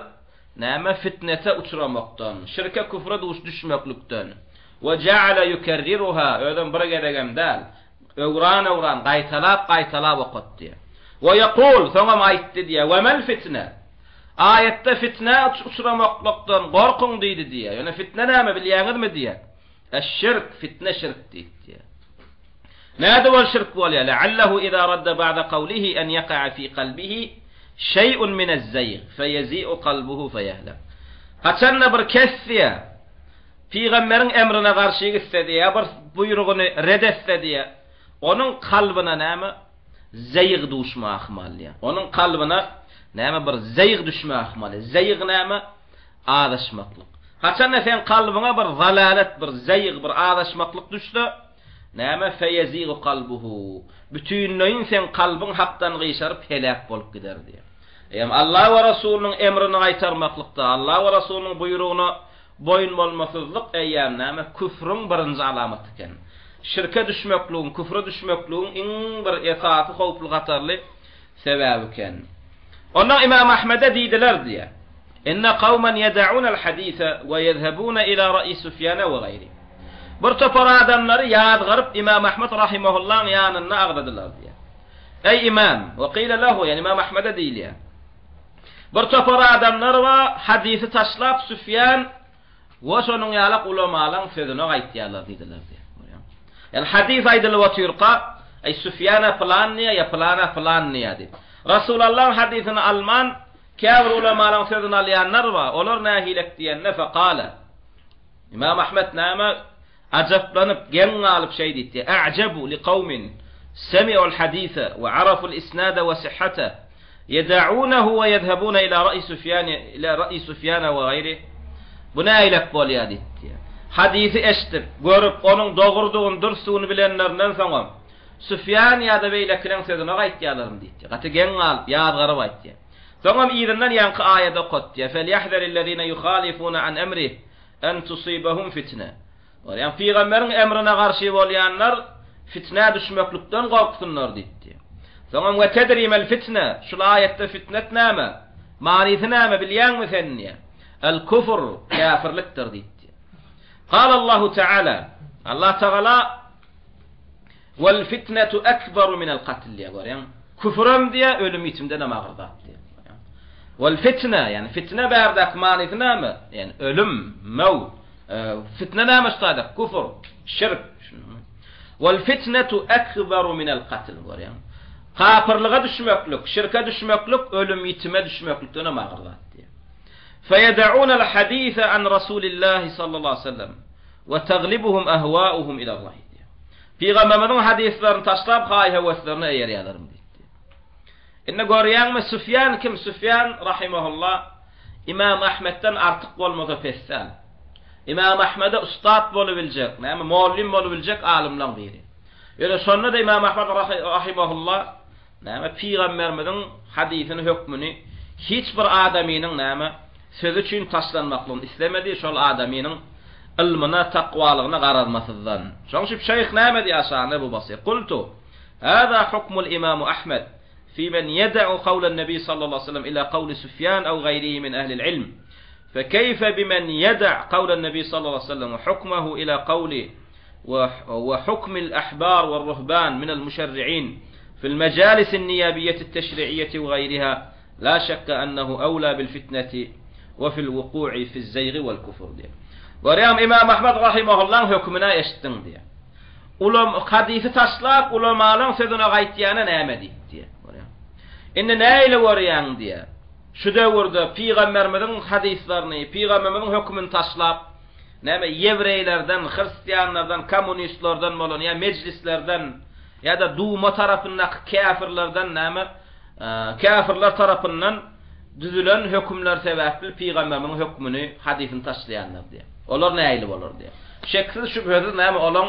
näme fitnete uçramakdan, şirke küfre duş düşmeklikden. We jeale ýukerriruha, özem bir gezegem däl, öwran-öwran, gaýtalap-gaýtalap okatdy. We ýekul, soňam aýtdy diýýär, We mel fitne? Aýatda fitnä uçramaklykdan gorkuň diýdi diýýär. Ýöne fitne näme bilýäňizmi diýýär. Eş-şirk, fitne şirk diýdi diýýär. Nädip ol şirk bolýar? Leallehu iza radda ba'da kawlihi en yaka'a fi kalbihi şeý'un minez-zeýg, feýezi'u kalbuhu feýehlek. Haçanda bir kes diýýär, pygamberiň emrine garşy gitse diýýär, ýa bir buýrugyny red etse diýýär, onuň kalbyna näme? Zeýg duşma ahmal diýýär. Onuň kalbyna näme bir zeýg düşme ahmaly. Zeýg näme? Azaşmaklyk. Haçanda seň kalbyňa bir zalalet, bir zeýg, bir azaşmaklyk düşse, näme feýezigu kalbuhu. Bütinleýin seň kalbyň hakdan gyşaryp heläk bolup gider diýýär. Eýem Allah we Resulynyň emrini gaýtarmaklykda, Allah we Resulynyň buýrugyna boýun bolmasyzlyk eýýäm näme küfrüň birinji alamaty eken. Şirke düşmekligiň, küfre düşmekligiň iň bir esasy howply hatarly sebäbi eken. Ondan Imam Ahmede diýdiler diýýär. Inne kawmen ýeda'unel hadise we ýezhebune ila ra'i Sufýana we gaýri. Bir topar adamlary ýazgaryp Imam Ahmet rahimahullaň ýanynda agzadylar diýýär. Eý Imam, we qile lehu, ýani Imam Ahmede diýilýär. Bir topar adamlar bar, hadysy taşlap Sufýan we şonuň ýalak ulamalaň sözüne gaýtýarlar diýdiler diýýär. Ýani hadys aýdylyp otyrka, eý Sufýana pylan diýýär, ýa pylana pylan diýýär diýip. Rasulallaň hadysyny alman, käbir ulamalaň sözüni alýanlar bar. Olar nähilek diýende, fekale. Imam Ahmet näme? Ajaplanyp, geň galyp şeý diýdi, A'jabu li kawmin semi'ul hadise we araful isnada we sihhatah ýeda'unehu we ýezhebune ila ra'yi Sufýan ila ra'yi Sufýana we gaýrih. Bu nähilek bolýar diýdi. Hadysy eşidip, görüp, onuň dogrudygyny, dürsdügini bilenlerinden soňam, Sufýan ýa-da beýlekileň sözüne gaýtýarlarmy diýdi. Gaty geň galyp, ýazgaryp aýtýar. Soňam yzyndan ýaňky aýady okatýar, Felýahzerillezine ýuhalifune an emrih En tusibahum fitne. Ýagny pygamberiň emrine garşy bolýanlar fitnä düşmeklikden gorksunlar diýipdi. Soňam we tedri mel fitne, şul aýatda fitnet näme? Manysy näme bilýäňmi sen diýýär. El kufr, käfirlikdir diýipdi. Kal Allahu Teala, Allah Tagala Wal fitnetu ekberu minel katl diýýär görýäňmi? Küfürem diýýär, ölüm ýitimdenem agyr zat diýýär. Wal fitne, ýagny fitne bärdäki manysy näme? Ýagny ölüm, mewt. Fitne näme şu taýda? Küfür, şirk. Wal fitnetu ekberu minel katl görýäňmi? Kapyrlyga düşmeklik, şirke düşmeklik ölüm ýitime düşmeklikdenem agyr zat diýýär. Feýed'unel hadise an Rasulillahi sallallahu aleyhi ve sellem we taglibuhum ahwauhum ila Allahi diýýär. Pygamberimiziň hadyslaryny taşlap haý-höweslerine eýerýärlermi diýipdi. Indi görýäňmi Sufýan kim? Sufýan rahimehullah Imam Ahmetden artyk bolmasa pes däl. Imam Ahmede ussat bolubiljek, näme mollym bolubiljek alymlaň biri. Ýöne şonda-da Imam Ahmet rahimehullah Näme pygamberimiziň hadysyny hökmüni hiç bir adamynyň näme sözi üçin taşlanmaklygyny islemedi, şol adamynyň ylmyna, takwalygyna garazmasyzdan. Şoň üçin şeýh näme diýýär aşagynda Ebu Basir, Kultu, Hâzâ hukmul imamu Ahmed fî men ýede'u kawlen nebi sallallahu aleýhi we sellem ila kawli Sufýan ew gaýrihi min ehlil ilm, fekeýfe bimen ýede' kawlen nebi sallallahu aleýhi we sellem we hukmehu ila kawli we hukmil ahbar we ruhban minel muşerri'in fil mejalisin niýabiýeti teşri'iýeti we gaýriha la şekke ennehu ewla bil fitneti we fil wuku'i fiz zeýgi wel kufur diýýär. Görýäňmi Imam Ahmed rahimahullaň hökümini eşitdiň diýýär. Ulam hadysy taşlap ulamalaň sözüne gaýtýana näme diýip diýýär. Görýäňmi? Indi nähili görýäň diýýär. Şu döwürde pygamberimiziň hadyslaryny, pygamberimiziň hökümini taşlap Näme, ýewreýlerden, hristianlardan, kommunistlerden bolan ýa mejlislerden ýa-da Duma tarapyndaky käfirlerden näme, käfirler tarapyndan düzülen hökümler sebäpli pygamberimiziň hökmüni, hadysyny taşlaýanlar diýýär. Olar nähili bolar diýýär. Şeksiz, şübhesiz näme, olaň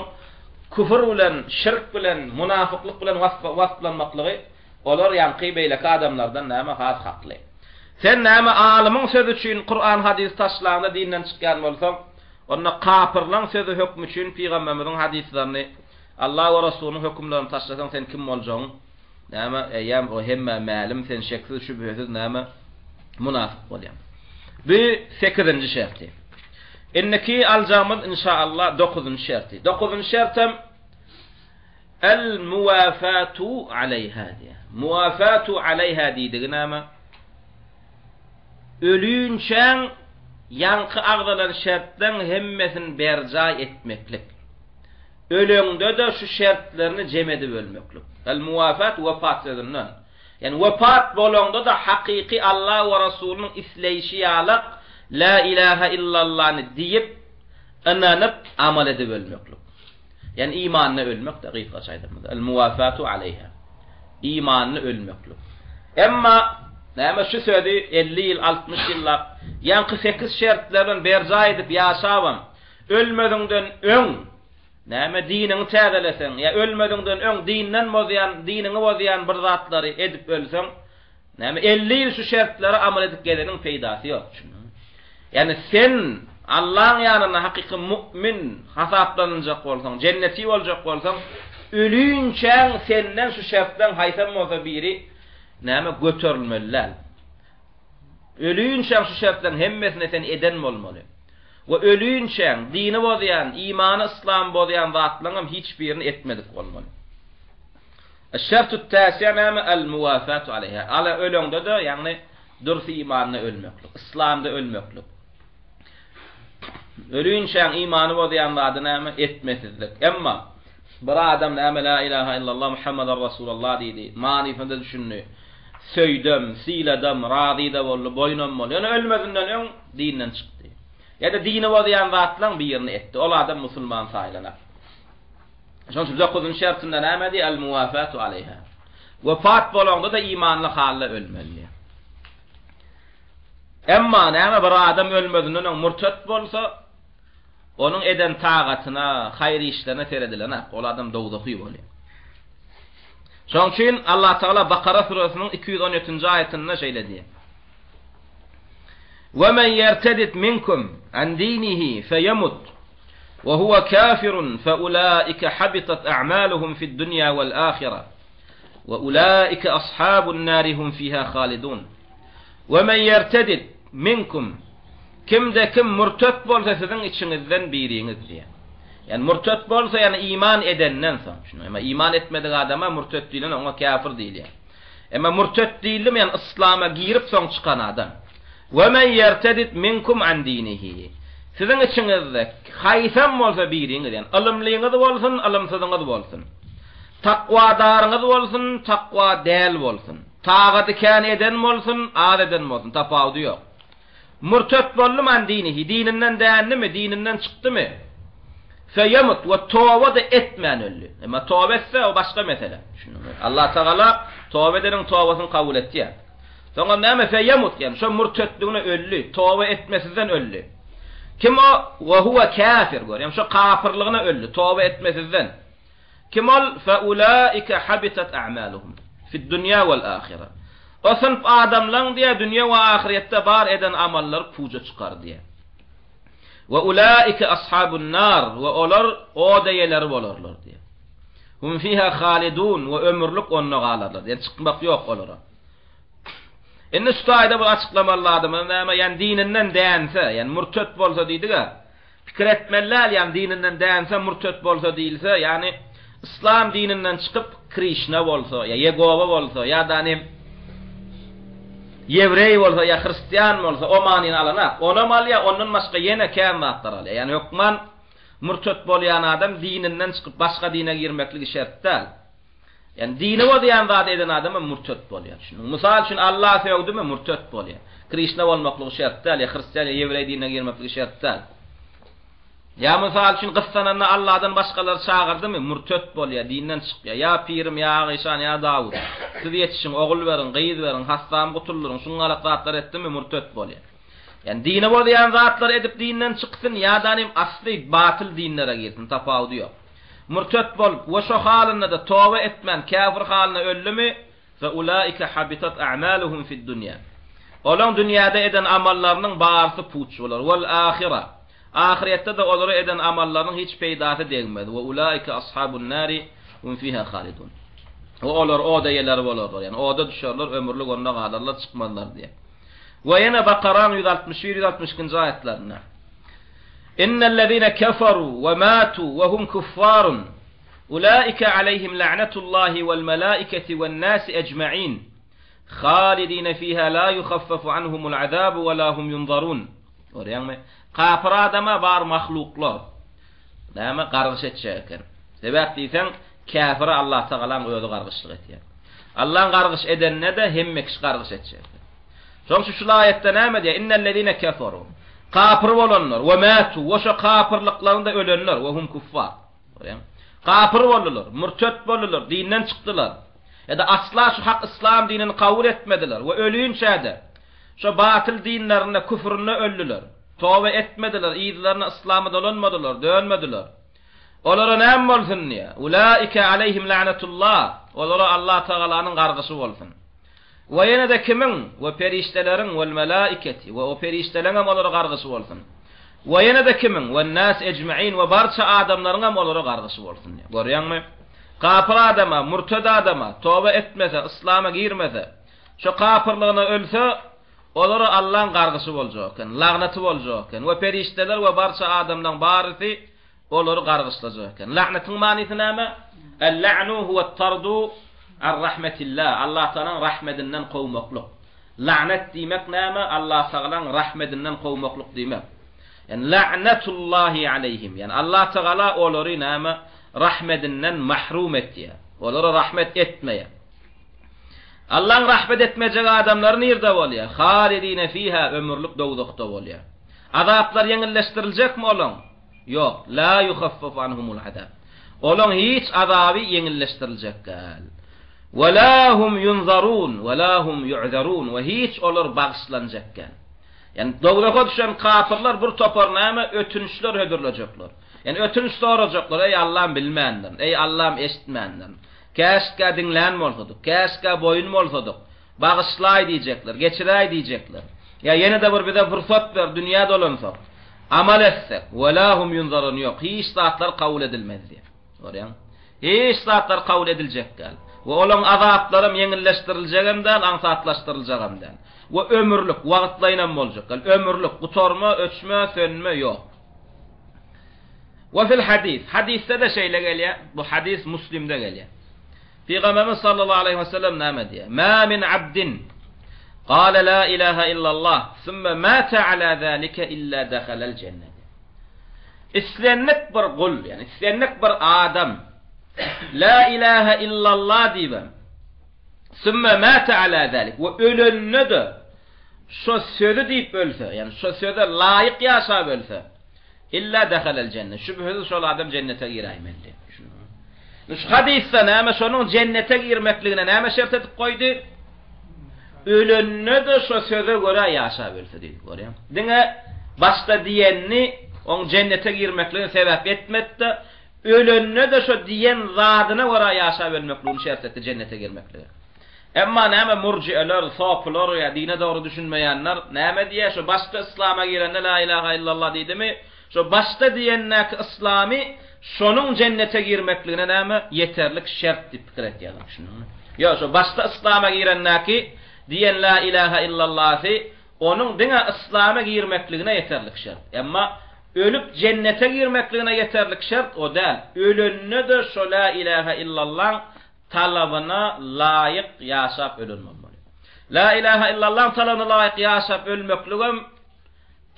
küfür bilen, şirk bilen, munafyklyk bilen wasplanmaklygy olar ýaňky beýleki adamlardan näme has hakly. Sen näme alymyň sözi üçin Kuran hadysy taşlaňda dinden çykýan bolsaň, onda kapyrlaň sözi hökmi üçin pygamberimiziň hadyslaryny, Allah we Rasulynyň hökümlerini taşlasaň sen kim boljagyň näme eýýäm o hemmä mälim sen şeksiz şübhesiz näme munafyk bolýaň. Bu sekizinji şerti. Indiki aljagymyz inşaallah dokuzynjy şerti. Dokuzynjy şertem El muwafatu aleýha diýýär. Muwafatu aleýha diýdigi näme? Ölinçäň ýaňky agzalan şertleň hemmesini berjaý etmeklik. Öleňde-de şu şertlerini jem edip ölmeklik. El muwafat wepat sözünden. Ýagny wepat bolaňda-da hakyky Allah we Rasulynyň isleýşi ýalak La ilaha illallany diýip, ynanyp, amal edip ölmeklik. Ýagny imanda ölmek-de gysgaça aýdanymyzda. El-muwafatu aleýha. Imanda ölmeklik. Emma näme şu sözi 50 ýyl, 60 ýyllap ýaňky sekiz şertler bilen berjaý edip ýaşabam, ölmeziňden öň näme diniňi täzeleseň ýa ölmeziňden öň dinden bozýan, diniňi bozýan bir zatlary edip ölseň, Näme 50 ýyl şu şertlere amal edip gezeniň peýdasy ýok düşündiňmi? Ýagny sen Allaň ýanynda hakyky mu'min hasaplanyljak bolsaň, jenneti boljak bolsaň, ölinçäň senden şu şertleň haýsam bolsa biri näme göterilmeli däl. Ölinçäň şu şertleň hemmesini sen eden bolmaly. We ölinçäň dini bozýan, imany yslamy bozýan zatlaryňam hiç birini etmedik bolmaly. Eş-şertut täsiýa näme? El-muwafatu aleýha. Ala öleňde-de, ýagny dürs imanda ölmeklik, yslamda ölmeklik. Ölinçäň imany bozýan zady näme? Etmesizlik. Emma bir adam näme la ilaha illallah Muhammeden Rasulullah diýdi, manysyna düşündi. Söýdem, syladam, razy-da boldy, boýnam boldy. Ýöne ölmezinden öň dinden çykdy. Ýa-da dini bozýan zatlaň birini etdi. Ol adam musulman saýlanar. Şonuň üçin dokuzynjy şertinde näme diýýär? El-muwafatu aleýha. Wepat bolanda-da imanly halda ölmeli diýýär. Emma näme bir adam ölmezinden öň murtet bolsa, onuň eden tagatyna, haýyr işlerine seredilenak, ol adam dowzahy bolýar. Şonuň üçin Allah Tagala Bakara süresiniň 217-nji aýatynda şeýle diýýär. Ve men yertedid minkum an dinihi feyemut ve huve kafirun fe ulaike habitat a'maluhum fid dunya vel ahire ve ulaike ashabun nari hum fiha halidun. Ve men yertedid minkum kimde kim murtet bolsa siziň içiňizden biriňiz diýýär. Ýani murtet bolsa ýani iman edenden soň. Şunu emma iman etmedik adama murtet diýlen oňa kafir diýilýär. Emma murtet diýildimi ýani yslama girip soň çykan adam. Ve men yertedid minkum an dinihi. Siziň içiňizde haýsam bolsa biriňiz ýani ylymlyňyz bolsun, ylymsyzyňyz bolsun. Takwadaryňyz bolsun, takwa däl bolsun. Tagaty kän eden bolsun, az eden bolsun, tapawudy ýok. Murtet boldumy an dinihi, dininden dändimi, dininden çykdymy? Feyemut we toba-da etmän öldi. Emma toba etse, o başga mesele. Düşündiňmi? Allah Tagala toba edeniň tobasyny kabul etýär. Soňam näme feyemut, ýagny şo murtetligine öldi, toba etmesizden öldi. Kim o? Ve huve kafir, görýäňmi? Şo kafirligine öldi, toba etmesizden. Kim ol? Fe-ulaike habitat a'maluhum fid-dunýa wal-ahire. O synp adamlaň diýýär, dünýe we ahyrýetde bar eden amallary puja çykar diýýär. We ulaike ashabun-nar we olar od eýeleri bolarlar diýýär. Hum fiha halidun we ömürlik onda galarlar. Ýani çykmak ýok olara. Indi şu taýda bir açyklamaly zadymyz näme? Ýani dininden dänse, ýani murtet bolsa diýdik-ä. Pikir etmeli däl, ýagny dininden dänse, murtet bolsa diýilse, ýagny yslam dininden çykyp Krişna bolsa, ýa Ýegowa bolsa, ýa-da nem ýewreý bolsa, ýa hristian bolsa, o manyny alanak. Onam alýar, ondan başga ýene kän zatlar alýar. Ýagny hökman murtet bolýan adam dininden çykyp başga dine girmekligi şert däl. Ýagny dini bozýan zady eden adam hem murtet bolýar. Düşündiňmi? Mysal üçin Alla sögdümi murtet bolýar. Krişna bolmaklygy şert däl, ýa hristian ýa ýewreý dinine girmekligi şert däl. Ýa mysal üçin gyssananda Alladan başgalary çagyrdymy murtet bolýar, dinden çykýar. Ýa pirim, ýa Agyşan, ýa Dawut. Siz ýetişiň, ogul beriň, gyz beriň, hassamy gutuldyryň, şuňňalak zatlar etdimi murtet bolýar. Ýagny dini bozýan zatlary edip dinden çyksyn ýa-da asly batyl dinlere girsin, tapawudy ýok. Murtet bolup we şo halynda-da toba etmän käfir halyna öldümi, fe ulaike habitat a'maluhum fid dunýa. Olaň dünýäde eden amallarynyň barysy puç bolar. Wal ahira. Ahyretde-de olara eden amallarynyň hiç peýdasy degmez. We ulaike ashabun nari hum fiha halidun. We olar od eýeleri bolarlar. Ýagny oda düşerler, ömürlik onda galarlar, çykmazlar diýýär. We ýene Bakaraň 161, 162-nji aýatlarynda. Innellezine keferu we matu we hum kuffarun ulaike aleyhim la'netullahi wel melaiketi wen nasi ecmain halidine fiha la yuhaffafu anhumul azabu we la hum yunzarun. Görýäňmi? Kapyr adama bar mahluklar näme gargyş etjek eken. Sebäp diýseň, käfire Allah Tagalaň özi gargyşlyk etýär. Allaň gargyş edenine-de hemme kişi gargyş etjek eken. Şonuň üçin şul aýatda näme diýýär? Innellezine keferu. Kapyr bolanlar, we matu, we şo kapyrlyklarynda ölenler, we hum kuffar. Görýäňmi? Kapyr boldular, murtet boldular, dinden çykdylar. Ýa-da asla şu hak yslam dinini kabul etmediler we ölinçä-de şo batyl dinlerinde, küfründe öldüler. Toba etmediler, yzlaryna yslama dolanmadylar, dönmediler. Olara näme bolsun diýýär? Ulaike aleyhim la'netullah. Olara Allah Tagalanyň gargyşy bolsun. We ýene-de kimiň? We perişdeleriň, wel melaiketi, we o perişdeleň hem olara gargyşy bolsun. We ýene-de kimiň? Wen nas ejmain, we barça adamlaryň hem olara gargyşy bolsun diýýär. Görýäňmi? Kapyr adama, murted adama, toba etmese, yslama girmese, şo kapyrlygyna ölse, olara Allaň gargyşy boljak eken, lagnaty boljak eken. We perişdeler we barça adamlaryň barysy olary gargyşlajak eken. Lagnatyň manysy näme? El-la'nu huwa-t-tardu an rahmetillah. Allah Tagalaň rahmedinden kowmaklyk. La'net diýmek näme? Allah Tagalaň rahmedinden kowmaklyk diýmek. Ýani la'natullahi aleýhim. Ýani Allah Tagala olary näme? Rahmedinden mahrum etýär. Olara rahmet etmeýär. Allaň rahmet etmejek adamlary nirde bolýar? Halidine fiha ömürlik dowzahda bolýar. Azaplar ýeňilleşdiriljekmi olaň? Ýok. La ýuhaffafu anhumul azab. Olaň hiç azaby ýeňilleşdiriljek däl. Ve la hum ýunzarun ve la hum ýu'zarun we hiç olar bagyşlanjak däl. Ýagny dowzaha düşen kapyrlar bir topar näme ötünçler hödürlejekler. Ýagny ötünç sorajaklar, eý Allam bilmändirin, eý Allam eşitmändirin. Käşgä diňlän bolsadyk, käşgä boýun bolsadyk. Bagyşlaý diýjekler, geçiräý diýjekler. Ýa ýene-de bir bize pursat ber, dünýä dolansak, amal etsek, wela hum ýunzarun ýok, hiç zatlar kabul edilmez diýýär. Görýäňmi? Hiç zatlar kabul ediljek däl. We olaň azaplaram ýeňilleşdiriljegem däl, aňsatlaşdyryljagam däl. We ömürlik, wagtlaýynam boljak däl. Ömürlik, gutarma, öçme, sönme ýok. We fil hadis. Hadysda-da şeýle gelýär. Bu hadys Muslimde gelýär. Pygamberimiz sallallahu aleýhi we sellem näme diýýär? Ma min abdin qala la ilaha illallah summa mata ala zalika illa dakhalal jenne. Islendik bir gul, ýagny islendik bir adam la ilaha illallah diýip, summa mata ala zalik we ölende-de şo sözi diýip ölse, ýagny şo söze laýyk ýaşap ölse, Illa dehalel jenne. Şübhesiz şol adam jennete giräýmeli. Şu hadysda näme şonuň jennete girmekligine näme şert edip goýdy? Ölende-de şo söze görä ýaşap ölse diýdi, görýäň. Diňe başda diýenini oň jennete girmekligine sebäp etmedi-de, ölende-de şo diýen zadyna görä ýaşap ölmekligini şert etdi jennete girmeklige. Emma näme murjieler, sopylar ýa dine dogry düşünmeýänler näme diýýär, şo başda yslama girende la ilaha illallah diýdimi, şo başda diýendäki yslamy şonuň jennete girmekligine näme ýeterlik şert diýip pikir etýärler, düşündiňmi? Ýok, şo başda yslama girendäki diýen la ilaha illallahsy onuň diňe yslama girmekligine ýeterlik şert. Emma ölüp jennete girmekligine ýeterlik şert o däl. Ölende-de şo la ilaha illallaň talabyna laýyk ýaşap ölen bolmaly. La ilaha illallahyň talabyna laýyk ýaşap ölmekligem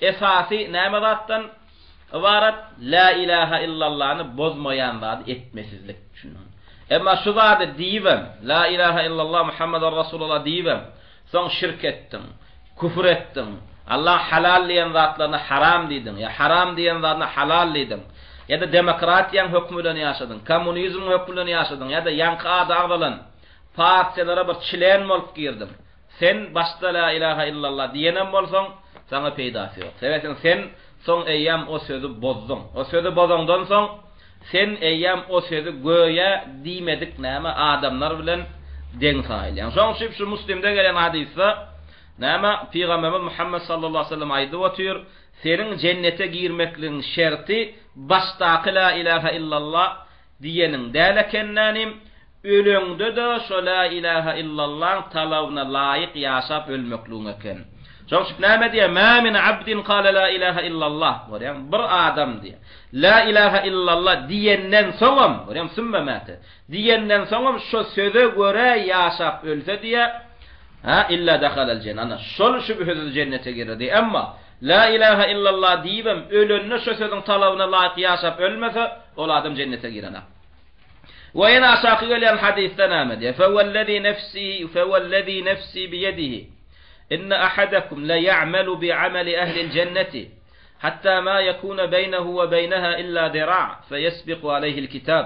esasy näme zatdan ybarat? La ilaha illallany bozmaýan zady etmesizlik. Düşündiňmi? Emma şu zady diýibem, La ilaha illallah Muhammeden Rasulullah diýibem, soň şirk etdiň, küfür etdiň, Allah halal diýen zatlaryna haram diýdiň, ýa haram diýen zadyna halal diýdiň, ýa-da demokratiýaň hökümi bilen ýaşadyň, kommunizmiň hökümi bilen ýaşadyň, ýa-da ýaňky ady agzalan partiýalara bir çlen bolup girdiň. Sen başda la ilaha illallah diýenem bolsaň, saňa peýdasy ýok. Sebäbi sen soň eýýäm o sözi bozduň. O sözi bozaňdan soň, Sen eýýäm o sözi göýä diýmedik näme adamlar bilen deň saýylýaň. Şoň üçin şu Muslimde gelen hadysda näme Pygamberimiz Muhammet sallallahu aleyhi ve sellem aýdyp otyr, seniň jennete girmekligiň şerti başdaky la ilaha illallah diýeniň däl ekenlänim, Öleňde-de şo lä ilähe illallaň talabyna laýyk ýaşap ölmekligiň eken. Şoň üçin näme diýýär? Mä min abdin kale lä ilähe illallah. Görýäňmi? Bir adam diýýär. Lä ilähe illallah diýenden soňam, görýäňmi, sümme mäte. Diýenden soňam şo söze görä ýaşap ölse diýýär, ha, illa dehalel jenne. Ana, şol şübhesiz jennete girer diýýär. Emma Lä ilähe illallah diýibem ölende şo sözüň talabyna laýyk ýaşap ölmese, ol adam jennete girenak. We ýene aşaky gelýän hadysda näme diýýär? Fewellezî nefsî fewellezî nefsî biýedihi inne ahadakum le ya'melu bi'ameli ehlil cenneti hatta ma yekune beynehu ve beyneha illa zira' feyesbiku aleyhi'l kitab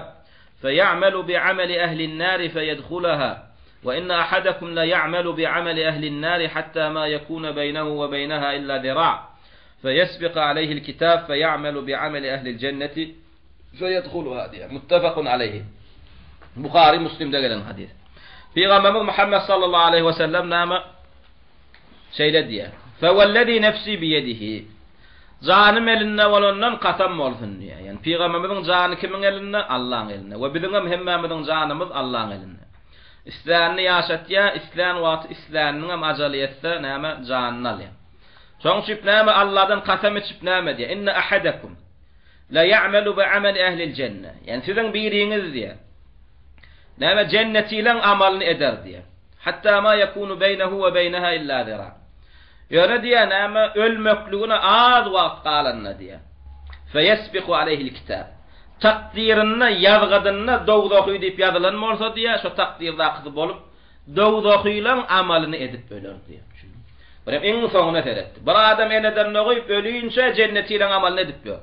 feya'melu bi'ameli ehlin nari feyedhulaha ve inne ahadakum le ya'melu bi'ameli ehlin nari hatta ma yekune beynehu ve beyneha illa zira' feyesbiku aleyhi'l kitab feya'melu bi'ameli ehlil cenneti Feýedhuluha diýýär. Muttefakun aleýhi. Buhary, Muslimde gelen hadys. Pygamberimiz Muhammed sallallahu aleýhi we sellem näme şeýle diýýär. Fewellezî nefsî biýedihi. Janym elinde bolandan kasam bolsun diýýär. Ýani pygamberimiziň jany kimiň elinde? Allaň elinde. We biziň hem hemmämiziň janymyz Allaň elinde. Islänini ýaşatýar, islän wagty isläniniň hem ajaly ýetse, näme janyny alýar. Şoň üçin näme Allahdan kasam içip näme diýýär? Inne ahadakum La ýa'melu bi ameli ehlil jenne. Ýagny siziň biriňiz diýýär. Näme jennetileň amalyny eder diýýär. Hatta ma ýekunu beýnehu we beýneha illa zira. Ýöne diýýär näme ölmekligine az wagt galanda diýýär. Feýesbiku aleýhil kitab. Takdyrynda, ýazgydynda dowzahy diýip ýazylan bolsa diýýär, şo takdyrdakysy bolup dowzahylaň amalyny edip öler diýýär. Birem iň soňuna seretdi. Bir adam eneden dogup, ölinçä jennetileň amalyny edip ýör.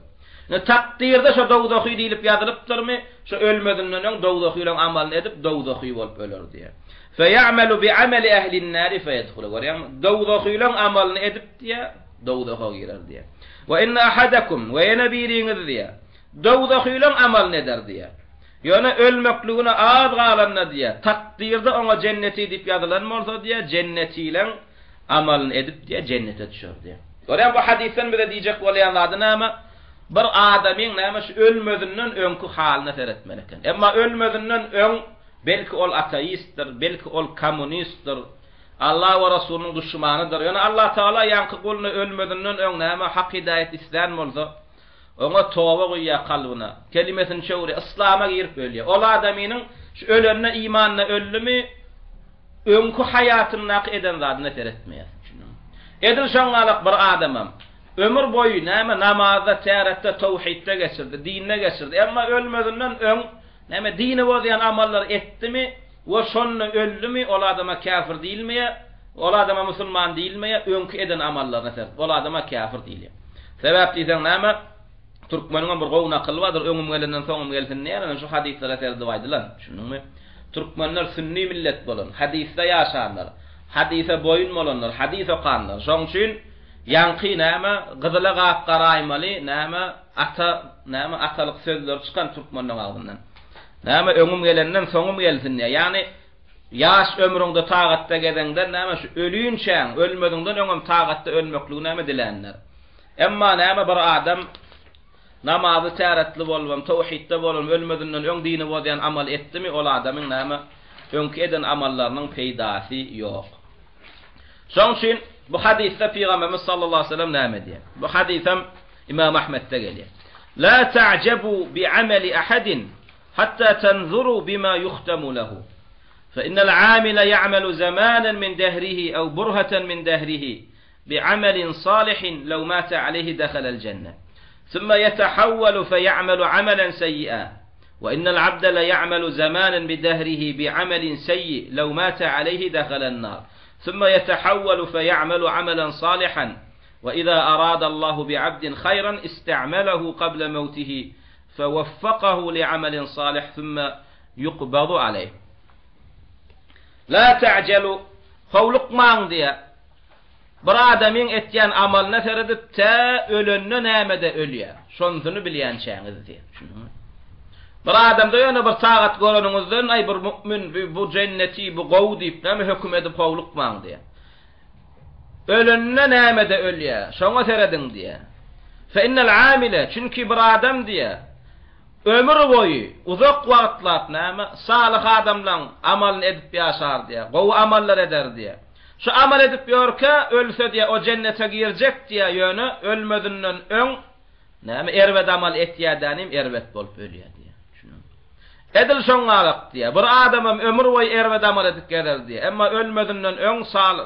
Indi takdyrda şo dowzahy diýlip ýazylypdyrmy, şo ölmezinden öň dowzahylaň amalyny edip, dowzahy bolup öler diýýär. Feýamelu biameli ehlin-nari feýedhulu. Görýäňmi? Dowzahylaň amalyny edip diýýär, dowzaha girer diýýär. We inne ahadakum, we ýene biriňiz diýýär, dowzahylaň amalyny eder diýýär. Ýöne ölmekligine az galanda diýýär, takdyrda oňa jenneti diýip ýazylan bolsa diýýär, jennetileň amalyny edip diýýär, jennete düşer diýýär. Görýäňmi, bu hadysdan bize diýjek bolýan zady näme? Bir adamyň näme şu ölmezinden öňki halyna seretmeli eken. Emma ölmezinden öň belki ol ateistdir, belki ol kommunistdir, Allah we Resulynyň duşmanydyr. Ýöne Allah Tagala ýaňky guluna ölmezinden öň näme hak hidaýat islän bolsa, Oňa toba guýýar kalbyna. Kelimesini çöwürýär. Yslama girip ölýär. Ol adamynyň şu ölende imanda öldümi, öňki haýatyndaky eden zadyna seretmeýär. Düşündiňmi? Edil şoňňalak bir adamam ömür boýy näme namazda, täretde, towhidde geçirdi, dinde geçirdi. Emma ölmezinden öň näme dini bozýan amallary etdimi we şonda öldümi, ol adama käfir diýilmeýär. Ol adama musulman diýilmeýär, öňki eden amallaryna seredip, ol adama käfir diýilýär. Sebäp diýseň näme? Türkmeniňem bir gowy nakyly bardyr, öňüm gelenden soňum gelsin diýýär, ine şu hadyslara seredip aýdylan, düşündiňmi? Türkmenler sünni millet bolan, hadysda ýaşanlar, hadysa boýun bolanlar, hadys okanlar. Şoň üçin ýaňky näme, gyzyla gap garaýmaly, näme, ata, näme, atalyk sözleri çykan türkmenleň agzyndan. Näme, öňüm gelenden soňum gelsin diýýär. Ýagny Ýaş ömrüňde tagatda gezeňden näme şu ölinçäň, ölmeziňden öňem tagatda ölmekligi näme dilänler. Emma näme bir adam namazly täretli bolubam, towhidde bolubam ölmezinden öň dini bozýan amal etdimi ol adamyň näme öňki eden amallarynyň peýdasy ýok. Şoň üçin bu hadysda Pygamberimiz sallallahu aleyhi ve sellem näme diýýär? Bu hadysam Imam Ahmetde gelýär. La ta'jabu bi amali ahadin Hatta tenzuru bima yuhtamu lehu. Fe innel amile ya'melu zamanen min dehrihi ew burheten min dehrihi bi'amelin salihin lew mate aleyhi dehalel cenne. Sümme yetehawwelu feya'melu amelen seyyi'a. Ve innel abde le ya'melu zamanen bi dehrihi bi'amelin seyyi lew mate aleyhi dehalen nar. Sümme yetehawwelu feya'melu amelen salihan. Ve iza aradallahu bi'abdin hayran iste'melehu kable mevtihi Fewaffakahu li'amelin salih sümme ýukbadu aleýh. La ta'jelu, howlukmaň diýýär. Bir adamyň etýän amalyna seredip, tä ölende nämede ölýär, şonsuny bilýänçäňiz diýýär. Düşündiňmi? Bir adamda ýöne bir tagat göreniňizden, aý bir mu'min, bu jenneti, bu gowy diýip, näme höküm edip howlukmaň diýýär. Ölende nämede ölýär, şoňa serediň diýýär. Fe innel amile, çünki bir adam diýýär, ömür boýy, uzak wagtlap näme, salyh adamlaň amalyny edip ýaşar diýýär, gowy amallar eder diýýär. Şu amal edip ýörkä, ölse diýýär, o jennete girjek diýýär, ýöne ölmezinden öň näme, erbet amal etýär-dänim, erbet bolup ölýär diýýär. Edil şoňňalak diýýär. Bir adamam ömür boýy erbet amal edip gezer diýýär. Emma ölmezinden öň sal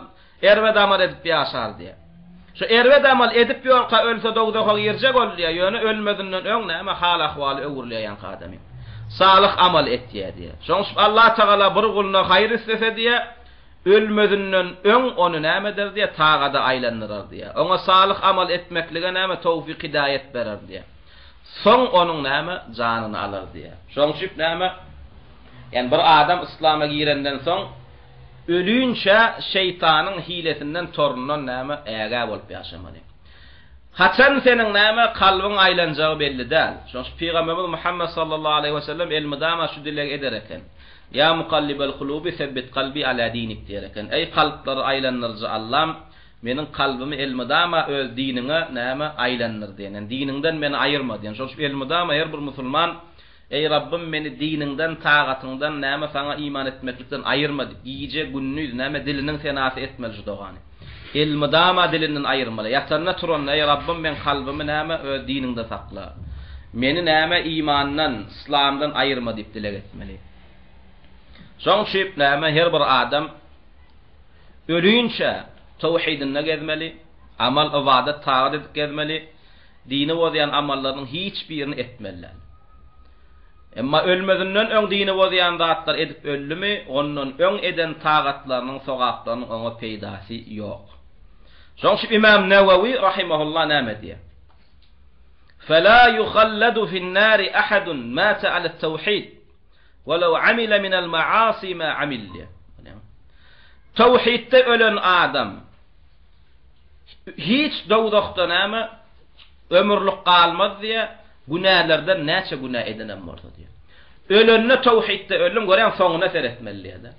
erbet amal edip ýaşar diýýär. Şu erbet amal edip ýörkä ölse dowzaha girjek ol diýýär. Ýöne ölmezinden öň näme hal-ahwaly öwrülýär ýaňky adamyň. Salyh amal etýär diýýär. Şoň üçin Allatagala bir guluna haýyr islese diýýär, ölmezinden öň ony näme eder diýýär, tagada aýlandyrar diýýär. Oňa salyh amal etmeklige näme towfyk-hidaýat berer diýýär. Soň onuň näme, janyny alar diýýär. Şoň üçin näme, ýagny bir adam yslama girenden soň, ölinçä şeýtanyň hilesinden, torundan näme, ägä bolup ýaşamaly. Haçan seniň näme, kalbyň aýlanjagy belli däl. Şoň üçin Pygamberimiz Muhammet sallallahu aleýhi we sellem elmydama şu dilegi eder eken. Ýa mukallibel kulubi sebbit kalbi ala dinik diýer eken. Eý kalplary aýlandyryjy Allam, Meniň kalbymy elmydama öz diniňe, näme, aýlandyr diýen. Ýagny diniňden meni aýyrma diýen. Şonuň üçin elmydama her bir musulman, Eý Rabbym meni diniňden, tagatyňdan, näme, saňa iman etmeklikden aýyrma diýip, gije, gündiz, näme, diliniň senasy etmeli şu dogany. Elmydama dilinden aýyrmaly. Ýatanda, turanda, Eý Rabbym meň kalbymy, näme, öz diniňde sakla. Meni, näme, imandan, yslamdan aýyrma diýip dileg etmeli. Şonuň üçin, näme, her bir adam, Ölinçä towhidinde gezmeli, amal, ybadat, tagat edip gezmeli, dini bozýan amallarynyň hiç birini etmeli däl. Emma ölmezinden öň dini bozýan zatlar edip öldümi, ondan öň eden tagatlarynyň, sogaplarynyň oňa peýdasy ýok. Şoň üçin Imam Newewi rahimehullah näme diýýär? Fela yuhalladu fin-nari ahadun mata alat-tawhid walaw amila minal maasi ma amil diýýär. Tawhidde ölen adam hiç dowzahda näme ömürlik galmaz diýýär, günälerden näçe günä edenem bolsa diýýär. Ölende tawhidde öldüň, görýäň soňuna seretmeli diýýär-de.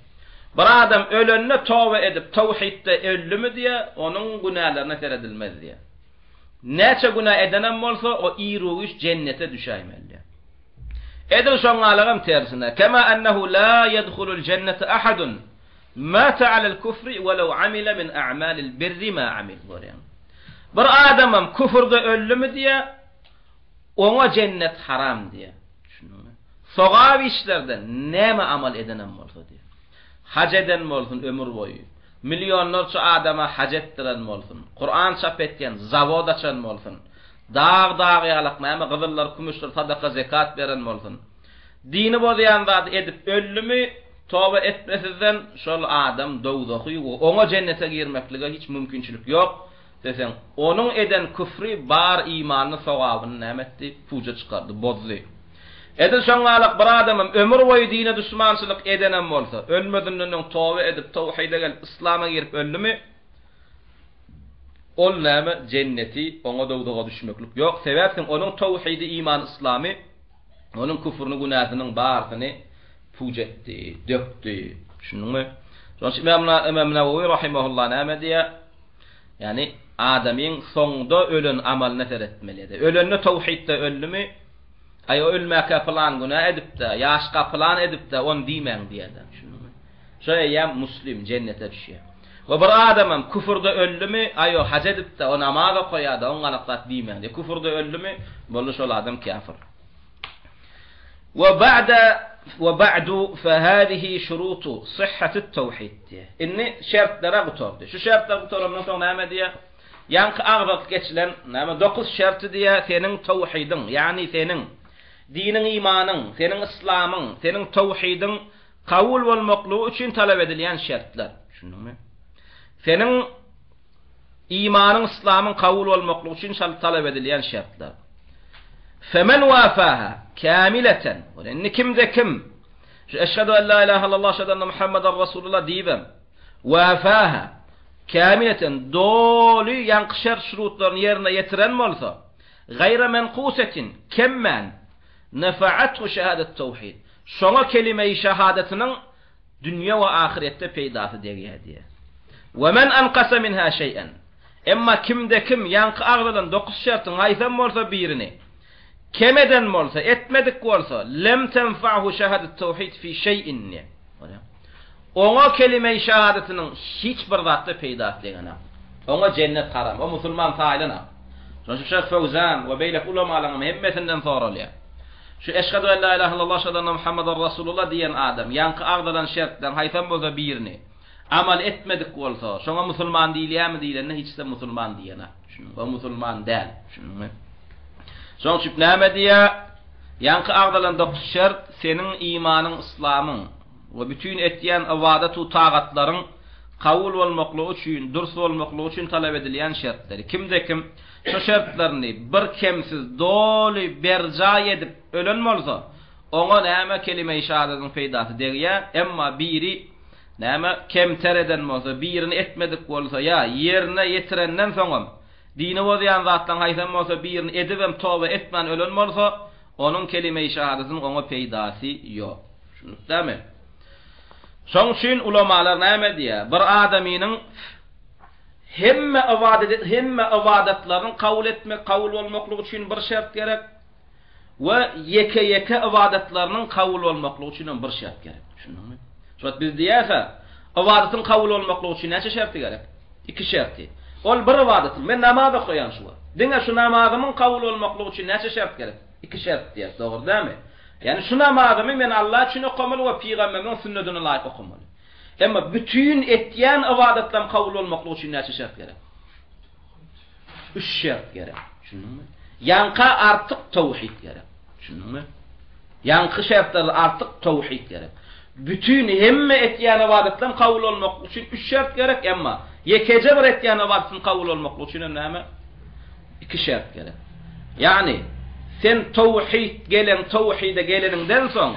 Bir adam ölende toba edip tawhidde öldümi diýýär, onuň günälerine seredilmez diýýär. Näçe günä edenem bolsa, o iru-giç jennete düşäýmeli diýýär. Edil şoňňalygam tersine, Kema ennehu la ýedhulul jennete ahadun mata alel kufri welew amile min a'malil birri ma amil. Görýäň. Bir adamam küfürde öldümi diýýär, oňa jennet haram diýýär. Düşündiňmi? Sogap işlerden näme amal edenem bolsa diýýär. Haj eden bolsun ömür boýy, millionlarça adama haj etdiren bolsun, Kuran çap etýän zawod açan bolsun, dag-dag ýalak näme gyzyllar, kümüşler sadaka, zekat beren bolsun. Dini bozýan zady edip öldümi, toba etmesizden şol adam dowzahy we oňa jennete girmeklige hiç mümkinçilik ýok. Deseň, onuň eden küfri bar imanyny, sogabyny näme etdi? Puja çykardy, bozdy. Edil şoňňalak bir adamam ömür boýy dine duşmançylyk edenem bolsa, ölmezinden öň toba edip, towhide gelip, yslama girip öldümi, ol näme, jenneti, oňa dowzaha düşmeklik ýok. Sebäpsiň, onuň towhidi, imany, yslamy onuň küfrüni, günäsiniň barysyny puç etdi, dökdi. Düşündiňmi? Şonuň üçin Imam Nawawi rahimehullah näme diýýär? Ýagny adamyň soňda ölen amalyna seretmeli. Ölende towhidde öldümi? Aý o ölmäkä pylan günä edipdä, ýaşka pylan edipdä, ony diýmäň diýýär. Düşündiňmi? Şo eýýäm muslim jennete düşýär. We bir adamam küfürde öldümi, aý o haj edipdä, o namaz okaýada, oň galak zat diýmäň diýýär. Küfürde öldümi, boldy şol adam käfir. We ba'da we ba'du fe hâzihi şurutu syhhatit tawhid diýýär. Indi şertlere gutardy. Şu şertler gutarandan soň näme diýýär? Ýaňky agzalyp geçilen näme dokuz şerti diýýär, seniň tawhidiň, ýagny seniň diniň imanyň, seniň yslamyň, seniň tawhidiň kabul bolmaklygy üçin talap edilýän şertler. Düşündiňmi? Seniň Imanyň, yslamyň kabul bolmaklygy üçin şal talap edilýän şertler. Femen wafaha kamileten. Indi kimde kim şu eşhedü en la ilahe illallah eşhedü enne Muhammeden Rasulullah diýibem wafaha kamileten doly ýaňky şert şurutlaryny ýerine ýetiren bolsa, gaýra menkusetin kemmän nefaathu şehadet tawhid. Şoňa kelime-i şehadatynyň Dünýe we ahyretde peýdasy degýär diýýär. We men ankasa minha şeý'en. Emma kimde-kim ýaňky agzalan dokuz şertiň haýsam bolsa birini kem eden bolsa, etmedik bolsa, lem tenfa'hu şehadet tawhid fi şeý'in diýýär. Görýäňmi? Oňa kelime-i şehadatynyň hiç bir zatda peýdasy degenok. Oňa jennet haram. O musulman saýylanok. Şonuň üçin Şeýh Fewzan we beýleki ulamalaryň hem hemmesinden soralýar. Şu Eşhedü en la ilahe illallah eşhedü enne Muhammeden Rasulullah diýen adam ýaňky agzalan şertleň haýsam bolsa birini amal etmedik bolsa, şoňa musulman diýilýärmi diýlende hiçde musulman diýenak. Düşündiňmi? O musulman däl. Düşündiňmi? Şoň üçin näme diýýär? Ýaňky agzalan dokuz şert seniň imanyň, yslamyň we bütin etýän ybadat-u tagatlaryň kabul bolmaklygy üçin, dürs bolmaklygy üçin talap edilýän şertleri. Kimde-kim şu şertlerini bir kemsiz doly berjaý edip ölen bolsa, oňa näme kelime-i şahadatyň peýdasy degýär, emma biri näme kemter eden bolsa, birini etmedik bolsa ýa ýerine ýetirenden soňam dini bozýan zatlaryň haýsam bolsa birini edibem toba etmän ölen bolsa, onuň kelime-i şahadatynyň oňa peýdasy ýok. Düşündikdämi? Şoň üçin ulamalar näme diýýär? Bir adamynyň Hemme ybadat hemme ybadatlaryň kabul etmek kabul bolmaklygy üçin bir şert gerek we ýeke-ýeke ybadatlarynyň kabul bolmaklygy üçin hem bir şert gerek. Düşündiňmi? Şu wagt biz diýýäs-ä, ybadatyň kabul bolmaklygy üçin näçe şerti gerek? Iki şerti. Ol bir ybadatyň, men namaz okaýan şu wagt. Diňe şu namazymyň kabul bolmaklygy üçin näçe şert gerek? Iki şert diýýäs, dogry dälmi? Ýagny şu namazymy men Allah üçin okamaly we pygamberimiň sünnetine laýyk okamaly. Emma bütin etýän ybadatlaryň kabul bolmaklygy üçin näçe şert gerek? Üç şert gerek. Düşündiňmi? Ýaňka artyk towhid gerek. Düşündiňmi? Ýaňky şertlerden artyk towhid gerek. Bütin hemme etýän ybadatlaryň kabul bolmaklygy üçin üç şert gerek, emma. Ýekeje bir etýän ybadatyň kabul bolmaklygy üçin hem näme? Iki şert gerek. Ýagny, sen towhid gelen, towhide geleniňden soň,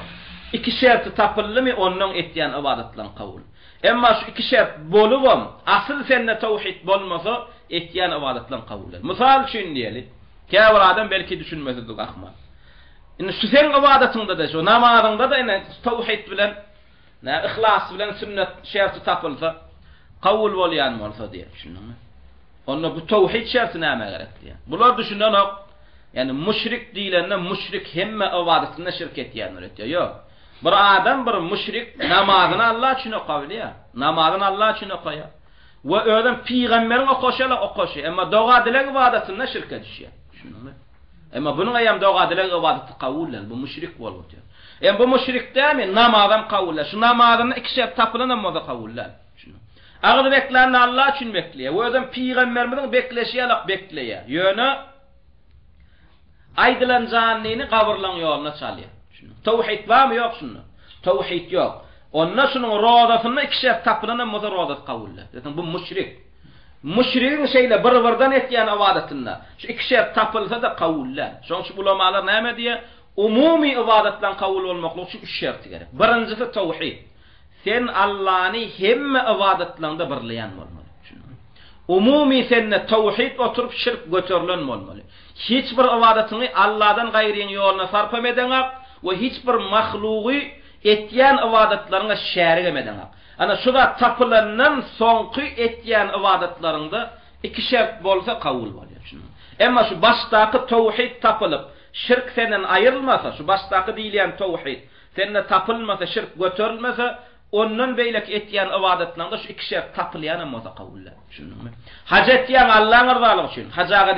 iki şerti tapyldymy, onnoň etýän ybadatlaň kabul. Emma şu iki şert bolubam, asyl sende towhid bolmasa, etýän ybadatlaň kabul däl. Mysal üçin diýeli, käbir adam belki düşünmesizlik ahmal. Indi şu seň ybadatyňda-da, şu namazyňda-da ine towhid bilen, nä yhlas bilen sünnet şerti tapylsa, kabul bolýan bolsa diýýär, düşündiňmi? Onda bu towhid şerti nämä gerek diýýär. Bular düşünenok. Ýagny müşrik diýlende müşrik hemme ybadatynda şirk etýändir öýtýär. Ýok. Bir adam bir müşrik namazyny Allah üçin okabilýär. Namazyny Allah üçin okaýar. We özem pygamberiň okaşy ýaly okaşy. Emma doga-dileg ybadatynda şirke düşýär. Düşündiňmi? Emma bunuň eýýäm doga-dileg ybadaty kabul däl. Bu müşrik bolup otyr. Emma bu müşrik dälmi? Namazam kabul däl. Şu namazynda iki şert tapylanam bolsa kabul däl. Agyz beklände Allah üçin bekleýär. We özem pygamberimiziň bekleşi ýalak bekleýär. Ýöne aýdylan janlyny gabyrlaň ýoluna çalýar. Towhid barmy ýok şunda? Towhid ýok. Onda şunuň rozasynda iki şert tapylanam bolsa rozasy kabul däl. Zaten bu müşrik. Müşrigiň şeýle bir-birden etýän ybadatynda şu iki şert tapylsa-da kabul däl. Şonuň üçin ulamalar näme diýýär? Umumy ybadatlaryň kabul bolmaklygy üçin üç şerti gerek. Birinjisi towhid. Sen Allany hemme ybadatlaryňda birleýän bolmaly. Düşündiňmi? Umumy sende towhid oturyp şirk göterilen bolmaly. Hiç bir ybadatyňy Alladan gaýryň ýoluna sarpam edeňak we hiç bir mahlugy etýän ybadatlaryňa şärigem edeňak. Ana şu zat tapylandan soňky etýän ybadatlaryňda iki şert bolsa kabul bolýar. Düşündiňmi? Emma şu başdaky towhid tapylyp, şirk senden aýrylmasa, şu başdaky diýilýän towhid, Sende tapylmasa, şirk göterilmese, ondan beýleki etýän ybadatlaňda şu iki şert tapylýanam bolsa kabul däl. Düşündiňmi? Haj etýäň Allaň yrzalygy üçin, haj aga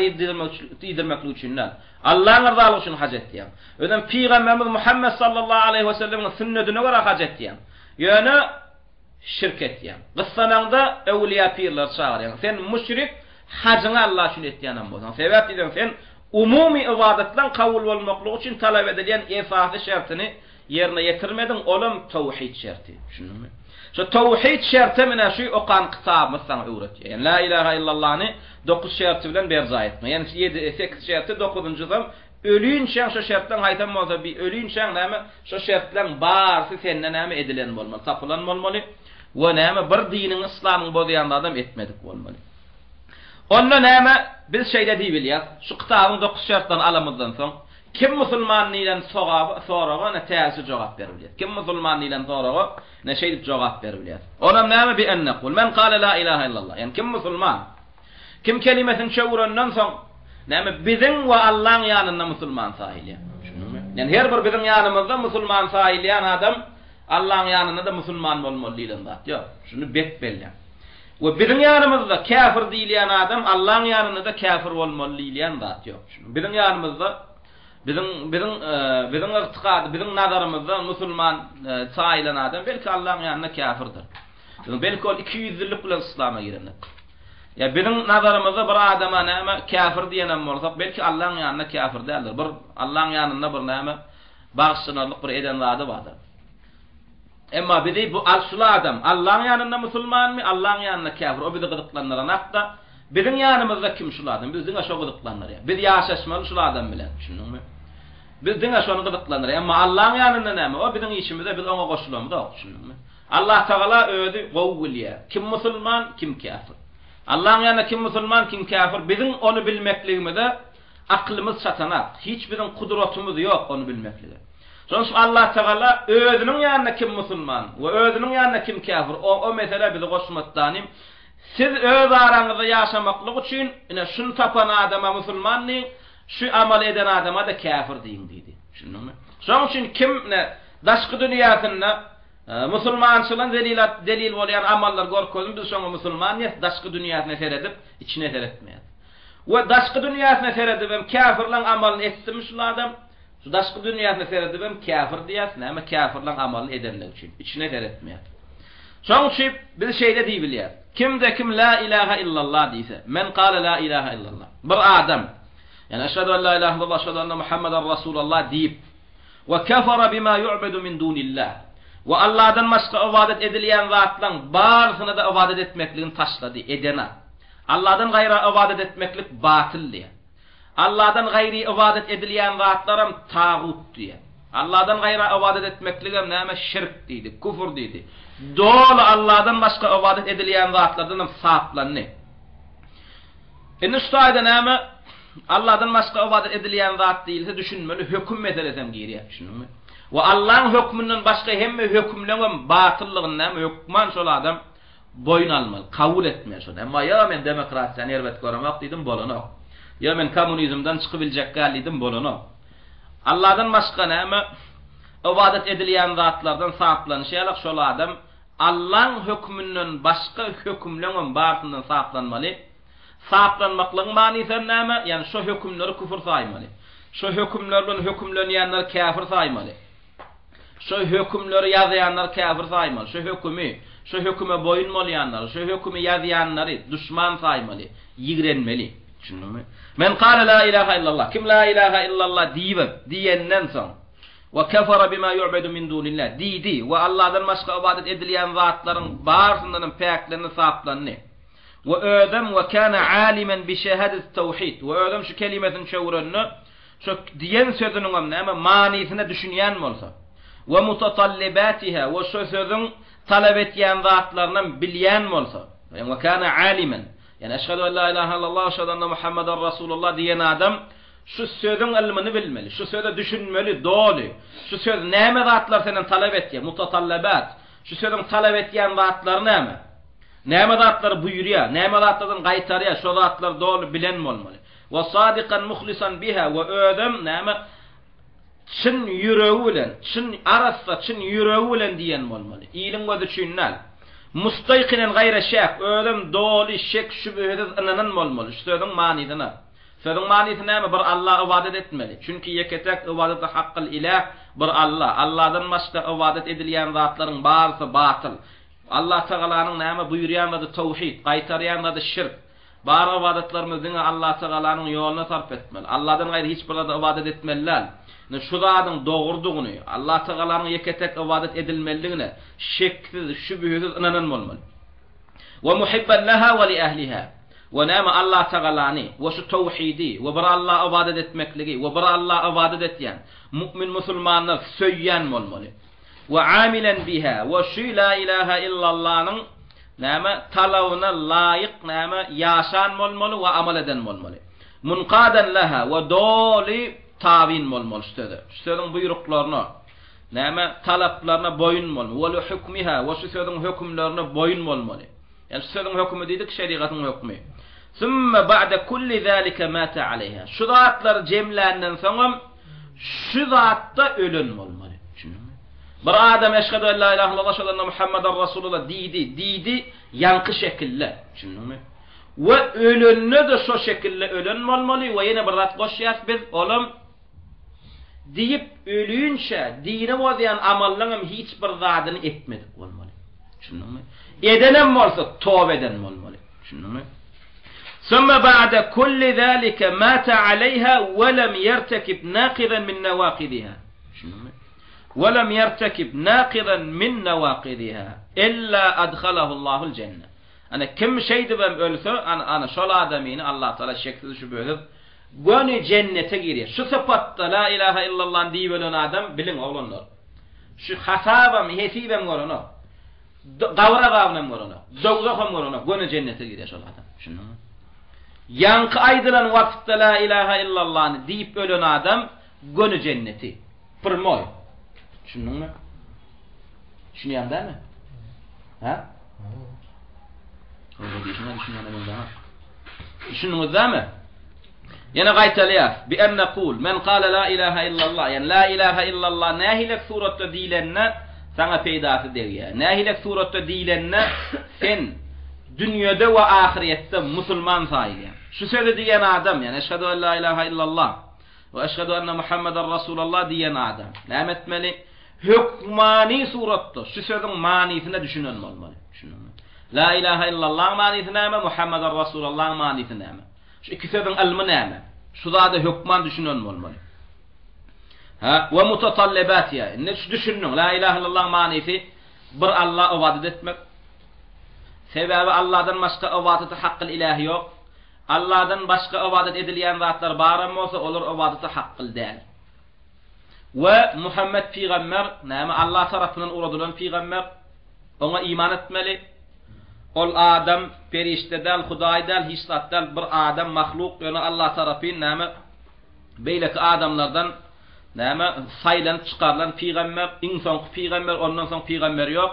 diýdirmeklik üçin däl. Allaň yrzalygy üçin haj etýäň. Özem Pygamberimiz Muhammet sallallahu aleýhi we sellemiň sünnedine görä haj etýäň. Ýöne şirk etýäň. Gyssanaňda öwülýä pirleri çagyrýaň. Sen müşrik, hajyňy Alla üçin etýänem bolsaň. Sebäp diýseň sen umumy ybadatlaň kabul bolmaklygy üçin talap edilýän esasy şertini ýerine ýetirmediň, olam towhid şerti. Düşündiňmi? Şu towhid şertem ine şu okan kitabymyz saňa öwretýär. Ýani la ilaha illallany dokuz şerti bilen berjaý etme. Ýani ýedi, sekiz şerti, dokuzynjysam Ölinçäň şo şertleň haýsam bolsa bi ölinçäň näme şo şertleň barysy sende näme edilen bolmaly tapylan bolmaly we näme bir diniň yslamyň bozýan zadam etmedik bolmaly. Onda näme biz şeýle diýibilýäs şu kitabyň dokuz şertlerini alamyzdan soň kim musulman diýlen sogaba soraga ine täzeçe jogap beribilýäs. Kim musulman diýlen soraga ine şeýdip jogap beribilýäs. Olam näme bi ennekul men kale la ilaha illallah ýani kim musulman Kim kelimesini çöwrenden soň, näme, biziň we Allaň ýanynda musulman saýylýar. Düşündiňmi? Ýani her bir biziň ýanymyzda musulman saýylýan adam Allaň ýanynda-da musulman bolmaly diýlen zat ýok. Şuny bek belläň. We biziň ýanymyzda käfir diýilýän adam Allaň ýanynda-da käfir bolmaly diýilýän zat ýok. Düşündiňmi? Biziň ýanymyzda biziň biziň biziň ygtykady, biziň nazarymyzda musulman saýylan adam belki Allaň ýanynda käfirdir. Belki ol ikiýüzlülik bilen yslama girendir. Ýa biziň nazarymyzda bir adama näme käfir diýenem bolsak, belki Allaň ýanynda käfir däldir. Bir Allaň ýanynda bir näme bagyşlanarlyk bir eden zady bardyr. Emma bizi bu şul adam Allaň ýanynda musulmanmy, Allaň ýanynda käfir, o bizi gyzyklandyranakda, biziň ýanymyzda kim şul adam, bizi diňe şo gyzyklandyrýar. Biz ýaşaşmaly şul adam bilen, düşündiňmi? Biz diňe şony gyzyklandyrýar. Emma Allaň ýanynda näme, o biziň işimize, biz oňa goşulamyzok, düşündiňmi? Allah Tagala özi gowy bilýär, kim musulman, kim käfir. Allaň ýanynda kim musulman, kim käfir, biziň ony bilmekligimize akylymyz çatanak, hiç biziň kudratymyz ýok ony bilmeklige. Şonuň üçin Allah Tagala özüniň ýanynda kim musulman we özüniň ýanynda kim käfir, o o meselä bizi goşmatdanym. Siz öz araňyzda ýaşamaklyk üçin ine şuny tapan adama musulman diýiň, şu amaly eden adama-da käfir diýiň diýdi. Düşündiňmi? Şonuň üçin kim ine daşky dünýäsinde Musulmançylygyň delilat delil bolýan amallar görkezin biz şoňa musulman diýýäs daşky dünýäsine seredip içine seretmeýäs. We daşky dünýäsine seredibem käfirleň amalyny etdimi şul adam şu daşky dünýäsine seredibem käfir diýýäs näme käfirleň amalyny edenligi üçin içine seretmeýäs. Şoň üçin biz şeýle diýibilýäs kimde kim la ilaha illallah diýse men kale la ilaha illallah bir adam ýani eşhedü en la ilaha illallah eşhedü enne muhammeden rasulallah diýip We kefere bima yu'bedu min dunillah. We Allahdan başga ybadat edilýän zatlaň barysyna-da ybadat etmekligini taşlady, edenak. Allahdan gaýra ybadat etmeklik batyl diýýär. Allahdan gaýry ybadat edilýän zatlaram tagut diýýär. Allahdan gaýra ybadat etmekligem näme şirk diýdi, küfür diýdi. Doly Allahdan başga ybadat edilýän zatlardanam saplandy. Indi şu taýda näme Allahdan başga ybadat edilýän zat diýilse düşünmeli höküm meselesem girýär, düşündiňmi? We Allaň hökmünden başga hemme hökümleňem batyllygyny näme hökman şol adam boýun almaly, kabul etmeli şony. Emma ýa men demokratiýany erbet göremok diýdim bolanok. Ýa men kommunizmden çykybiljek däl diýdim bolanok. Allahdan başga näme ybadat edilýän zatlardan saplanyşy ýalak şol adam Allaň hökmünden başga hökümleňem barsyndan saplanmaly. Saplanmaklygyň manysy hem näme? Ýagny şo hökümleri küfür saýmaly. Şo hökümler bilen hökümlenýänleri käfir saýmaly. Şo hökümleri ýazýanlary käfir saýmaly. Şo hökümi, şo höküme boýun bolýanlary, şo hökümi ýazýanlary duşman saýmaly, ýigrenmeli. Düşündiňmi? Men kale la ilaha illallah. Kim la ilaha illallah diýip, diýenden soň, we kefere bima yu'bedu min dunillah diýdi we Allahdan başga ybadat edilýän zatlaryň barsyndan hem päklendi, saplandy. We özem we kana alimen bi şehadeti tawhid we özem şu kelimesini çöwrende şu diýen sözüniňem näme manysyna düşünýän bolsa we mutatallibatiha we şu sözüň talap etýän zatlarynam bilýän bolsa we kana alimen ýani eşhedü en la ilaha illallah we eşhedü enne muhammeden rasulullah diýen adam şu sözüň ylmyny bilmeli şu söze düşünmeli doly şu söz näme zatlar senden talap etýär mutatallabat şu sözüň talap etýän zatlary näme Näme zatlary buýurýar, näme zatlardan gaýtarýar, şo zatlary doly bilen bolmaly. We sadikan muhlisan biha we özem näme çyn ýüregi bilen, çyn arassa çyn ýüregi bilen diýen bolmaly. Iliň gözi üçin däl. Mustaýkinen gaýra şek, özem doly şek şübhesiz ynanan bolmaly şu sözüň manysyna. Sözüň manysy näme? Bir Alla ybadat etmeli. Çünki ýeke-täk ybadata hakkyl iläh bir Alla. Alladan başga ybadat edilýän zatlaryň barysy batyl. Allah Tagalanyň näme buýurýan zady towhid, gaýtarýan zady şirk. Bar ybadatlarymyzy diňe Allah Tagalanyň ýoluna sarp etmeli. Allahdan gaýry hiç bir zada ybadat etmeli däl. Indi şu zadyň dogrudygyny, Allah Tagalanyň ýeke-täk ybadat edilmelidigine şeksiz, şübhesiz ynanan bolmaly. We muhibben leha we li ehliha. We näme Allah Tagalany we şu towhidi we bir Allaha ybadat etmekligi we bir Allaha ybadat etýän mu'min musulmanlar söýýän bolmaly. We amilen biha we şu la ilaha illallanyň näme talabyna laýyk näme ýaşan bolmaly we amal eden bolmaly. Munkadan leha we doly tabyn bolmaly şu söze. Şu sözüň buýruklaryna näme talaplaryna boýun bolmaly. We li hukmiha we şu sözüň hökümlerine boýun bolmaly. Ýani şu sözüň hökümi diýdik şerigatyň hökümi. Sümme ba'de kulli zalika mata aleýha. Şu zatlary jemländen soňam Şu zatda ölen bolmaly. Düşündiňmi? Bir adam eşhedü en la ilahe illallah eşhedü enne Muhammeden Rasulullah diýdi, diýdi, ýaňky şekilde. Düşündiňmi? We ölende-de şo şekilde ölen bolmaly we ýene bir zat goşýas biz, olam diýip ölünçä dini bozýan amallaryň hiç bir zadyny etmedik bolmaly. Düşündiňmi? Edenem bolsa toba eden bolmaly. Düşündiňmi? Summa ba'de kulli zalika mata aleyha we lem yertekib naqidan min nawaqidiha. Düşündiňmi? We lem yertekib naqidan min nawaqidiha illa adhalahu Allahul jenne. Ana kim şeýdibem ölse, ana ana şol adamyny Allah Taala şeksiz şübhesiz göni jennete girýär. Şu sypatda la ilaha illallah diýip ölen adam biliň oglanlar. Şu hasabam, hesibem görenok. Gabyr azabynam görenok, dowzaham görenok, göni jennete girýär şol adam. Düşündiňmi? Ýaňky aýdylan wagtda la ilaha illallany diýip ölen adam göni jenneti. Prmoý. Düşündiňmi? Düşünýäň dämi? Ha? Oba diýşiňe düşünýäne meňzäňok. Düşündiňiz dämi? Ýene gaýtalýas. Bi en nekul, men kale la ilaha illallah, ýani la ilaha illallah nähilek suratda diýlende saňa peýdasy degýär. Nähilek suratda diýlende sen dünýede we ahyrýetde musulman saýylýaň. Şu sözi diýen adam, ýani eşhedü en la ilaha illallah we eşhedü enne Muhammeden Rasulallah diýen adam näme etmeli? Hökmany suratda şu sözüň manysyna düşünen bolmaly. Düşündiňmi? La ilaha illallah manysy näme? Muhammeden Rasulallah manysy näme? Şu iki sözüň ylmy näme? Şu zada hökman düşünen bolmaly. Ha, we mutatallabatýa. Indi şu düşündiň. La ilahe illallah manysy bir Alla ybadat etmek. Sebäbi Alladan başga ybadata hakkyl ilähi ýok. Alladan başga ybadat edilýän zatlar baram bolsa, olar ybadata hakkyl däl. We Muhammet pygamber näme Allah tarapyndan ugradylan pygamber. Oňa iman etmeli. Ol adam perişde däl, hudaý däl, hiç zat däl, bir adam mahluk, ýöne Allah tarapyn näme beýleki adamlardan näme saýlanyp çykarylan pygamber, iň soňky pygamber, ondan soň pygamber ýok.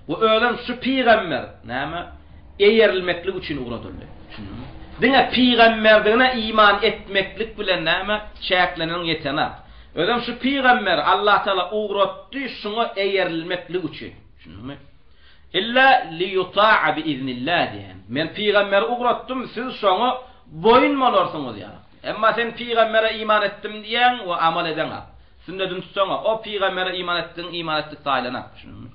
We özem şu pygamber näme eýerilmeklik üçin ugradyldy. Düşündiňmi? Diňe pygamberdigine iman etmeklik bilen näme çäkleneniň ýetenak. Özem şu pygamber Allah Taala ugratdy şuňa eýerilmeklik üçin. Düşündiňmi? Illa liyuta'a biiznillah diýen. Men pygamberi ugratdym, siz şoňa boýun bolarsyňyz ýa. Emma sen pygambere iman etdim diýýäň we amal edeňok. Sünnedini tutsaňok. O pygambere iman etdigiň iman etdik saýlanak. Düşündiňmi?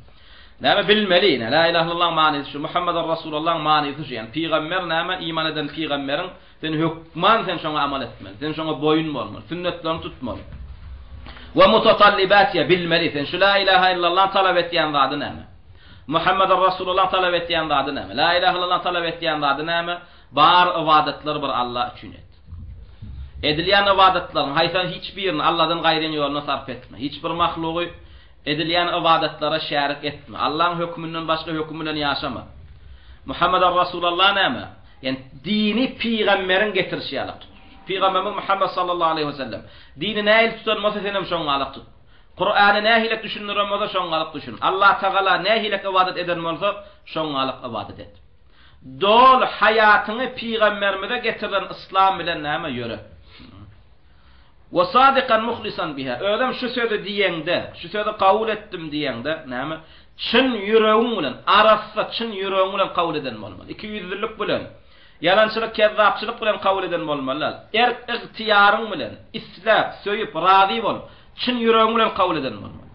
Näme bilmeli? Ine, la ilaha illallahyň manysy şu, Muhammeden Rasulullahyň manysy şu. Ýani pygamber näme? Iman eden pygamberiň sen hökman sen şoňa amal etmeli. Sen şoňa boýun bolmaly. Sünnetlerini tutmaly. We mutatallibatiýa bilmeli. Sen şu la ilaha illallah talap etýän zady näme? Muhammeden Rasulullah talap etýän zady näme? La ilaha illallah talap etýän zady näme? Bar ybadatlary bir Alla üçin et. Edilýän ybadatlaryň haýsam hiç birini Alladan gaýryň ýoluna sarp etme. Hiç bir mahlugy edilýän ybadatlara şärik etme. Allaň höküminden başga höküm bilen ýaşama. Muhammeden Rasulallah näme? Ýani dini pygamberiň getirişi ýaly tut. Pygamberimiz Muhammet sallallahu aleýhi we sellem dini nähili tutan bolsa senem şoň ýaly tut. Kurany nähili düşündiren bolsa şoň ýaly düşün. Allah Tagala nähili ybadat eden bolsa şoň ýaly ybadat et. Doly haýatyňy pygamberimize getirilen yslam bilen näme ýöre. We sadikan muhlisan biha. Özem şu sözi diýeňde, şu sözi kabul etdim diýeňde näme? Çyn ýüregiň bilen, arassa çyn ýüregiň bilen kabul eden bolmaly. Ikiýüzlülik bilen, ýalançylyk, kezzapçylyk bilen kabul eden bolmaly däl. Erk-ygtyýaryň bilen, isläp, söýüp, razy bolup, çyn ýüregiň bilen kabul eden bolmaly.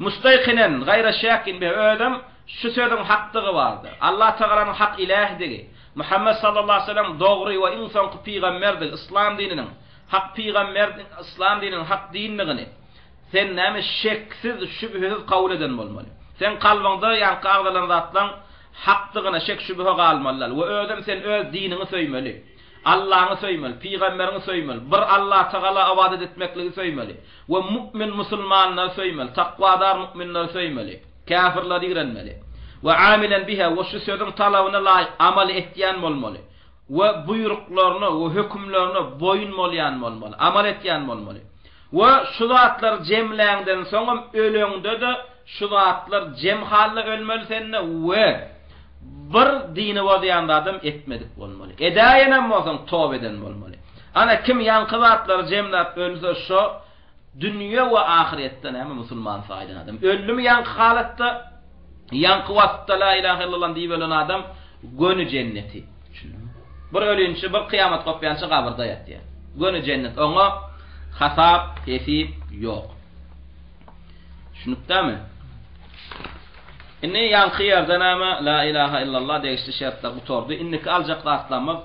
Mustaýkinen gaýra şäkin biha. Özem Şu sözüň hakdygy bardyr. Allah Tagalanyň hak ilähdigi, Muhammet sallallahu aleýhi we sellem dogry we iň soňky pygamberdigi, yslam dininiň hak pygamber, yslam dininiň hak dindigini sen näme şeksiz, şübhesiz kabul eden bolmaly. Seň kalbyňda ýaňky agzalan zatlaň hakdygyna şek-şübhe galmaly däl we özem sen öz diniňi söýmeli. Allaňy söýmeli, pygamberiňi söýmeli, bir Allah Tagala ybadat etmekligi söýmeli we mu'min musulmanlary söýmeli, takwadar mu'minleri söýmeli. Käfirleri ýigrenmeli. We amilen biha we şu sözüň talabyna laýyk amal etýän bolmaly. We buýruklaryna we hökümlerine boýun bolýan bolmaly, amal etýän bolmaly. We şu zatlary jemläňden soňam öleňde-de şu zatlar jem halda ölmeli sende we bir dini bozýan zadam etmedik bolmaly. Edäýenem bolsaň toba eden bolmaly. Ana kim ýaňky zatlary jemläp ölse şo Dünýe we ahyretde näme musulman saýylan adam. Öldümi ýaňky halatda, ýaňky wagtda la ilahe illallah diýip ölen adam göni jenneti. Düşündiňmi? Bir ölinçi, bir kyýamat gopýança gabyrda ýatýar. Göni jennet. Oňa hasap, hesip ýok. Düşünipdämi? Indi ýaňky ýerde näme la ilahe illallah degişli şertler gutardy. Indiki aljak zatlarymyz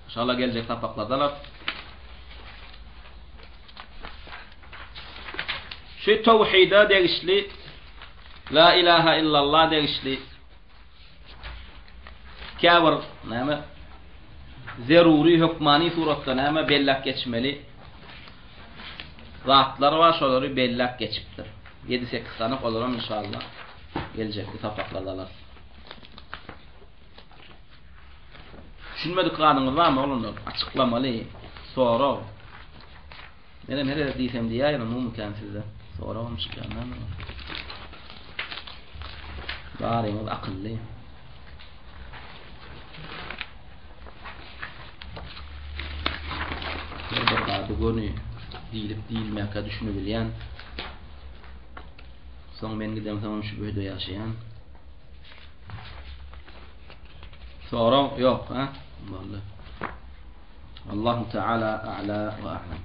İnşallah geljek sapaklarda alar. Şu tawhide degişli La ilaha illallah degişli käbir näme zeruri hökmany suratda näme belläp geçmeli zatlar bar, şolary belläp geçipdir. 7-8 sany olaram inşallah geljekki sapaklarda alarys. Düşünmedik zadyňyz barmy oglanlar? Açyklamaly. Sorag. Menem her gezek diýsem diýäýerin, mümkin sizde. Soragym çykýar näme? Baryňyz akylly. Bir bir zady göni diýlip diýilmäkä düşünebilýän. Soň men gidemsoňam şübhede ýaşaýan. Sorag ýok, ha? Boldy. Allahu Teala a'la we a'lam.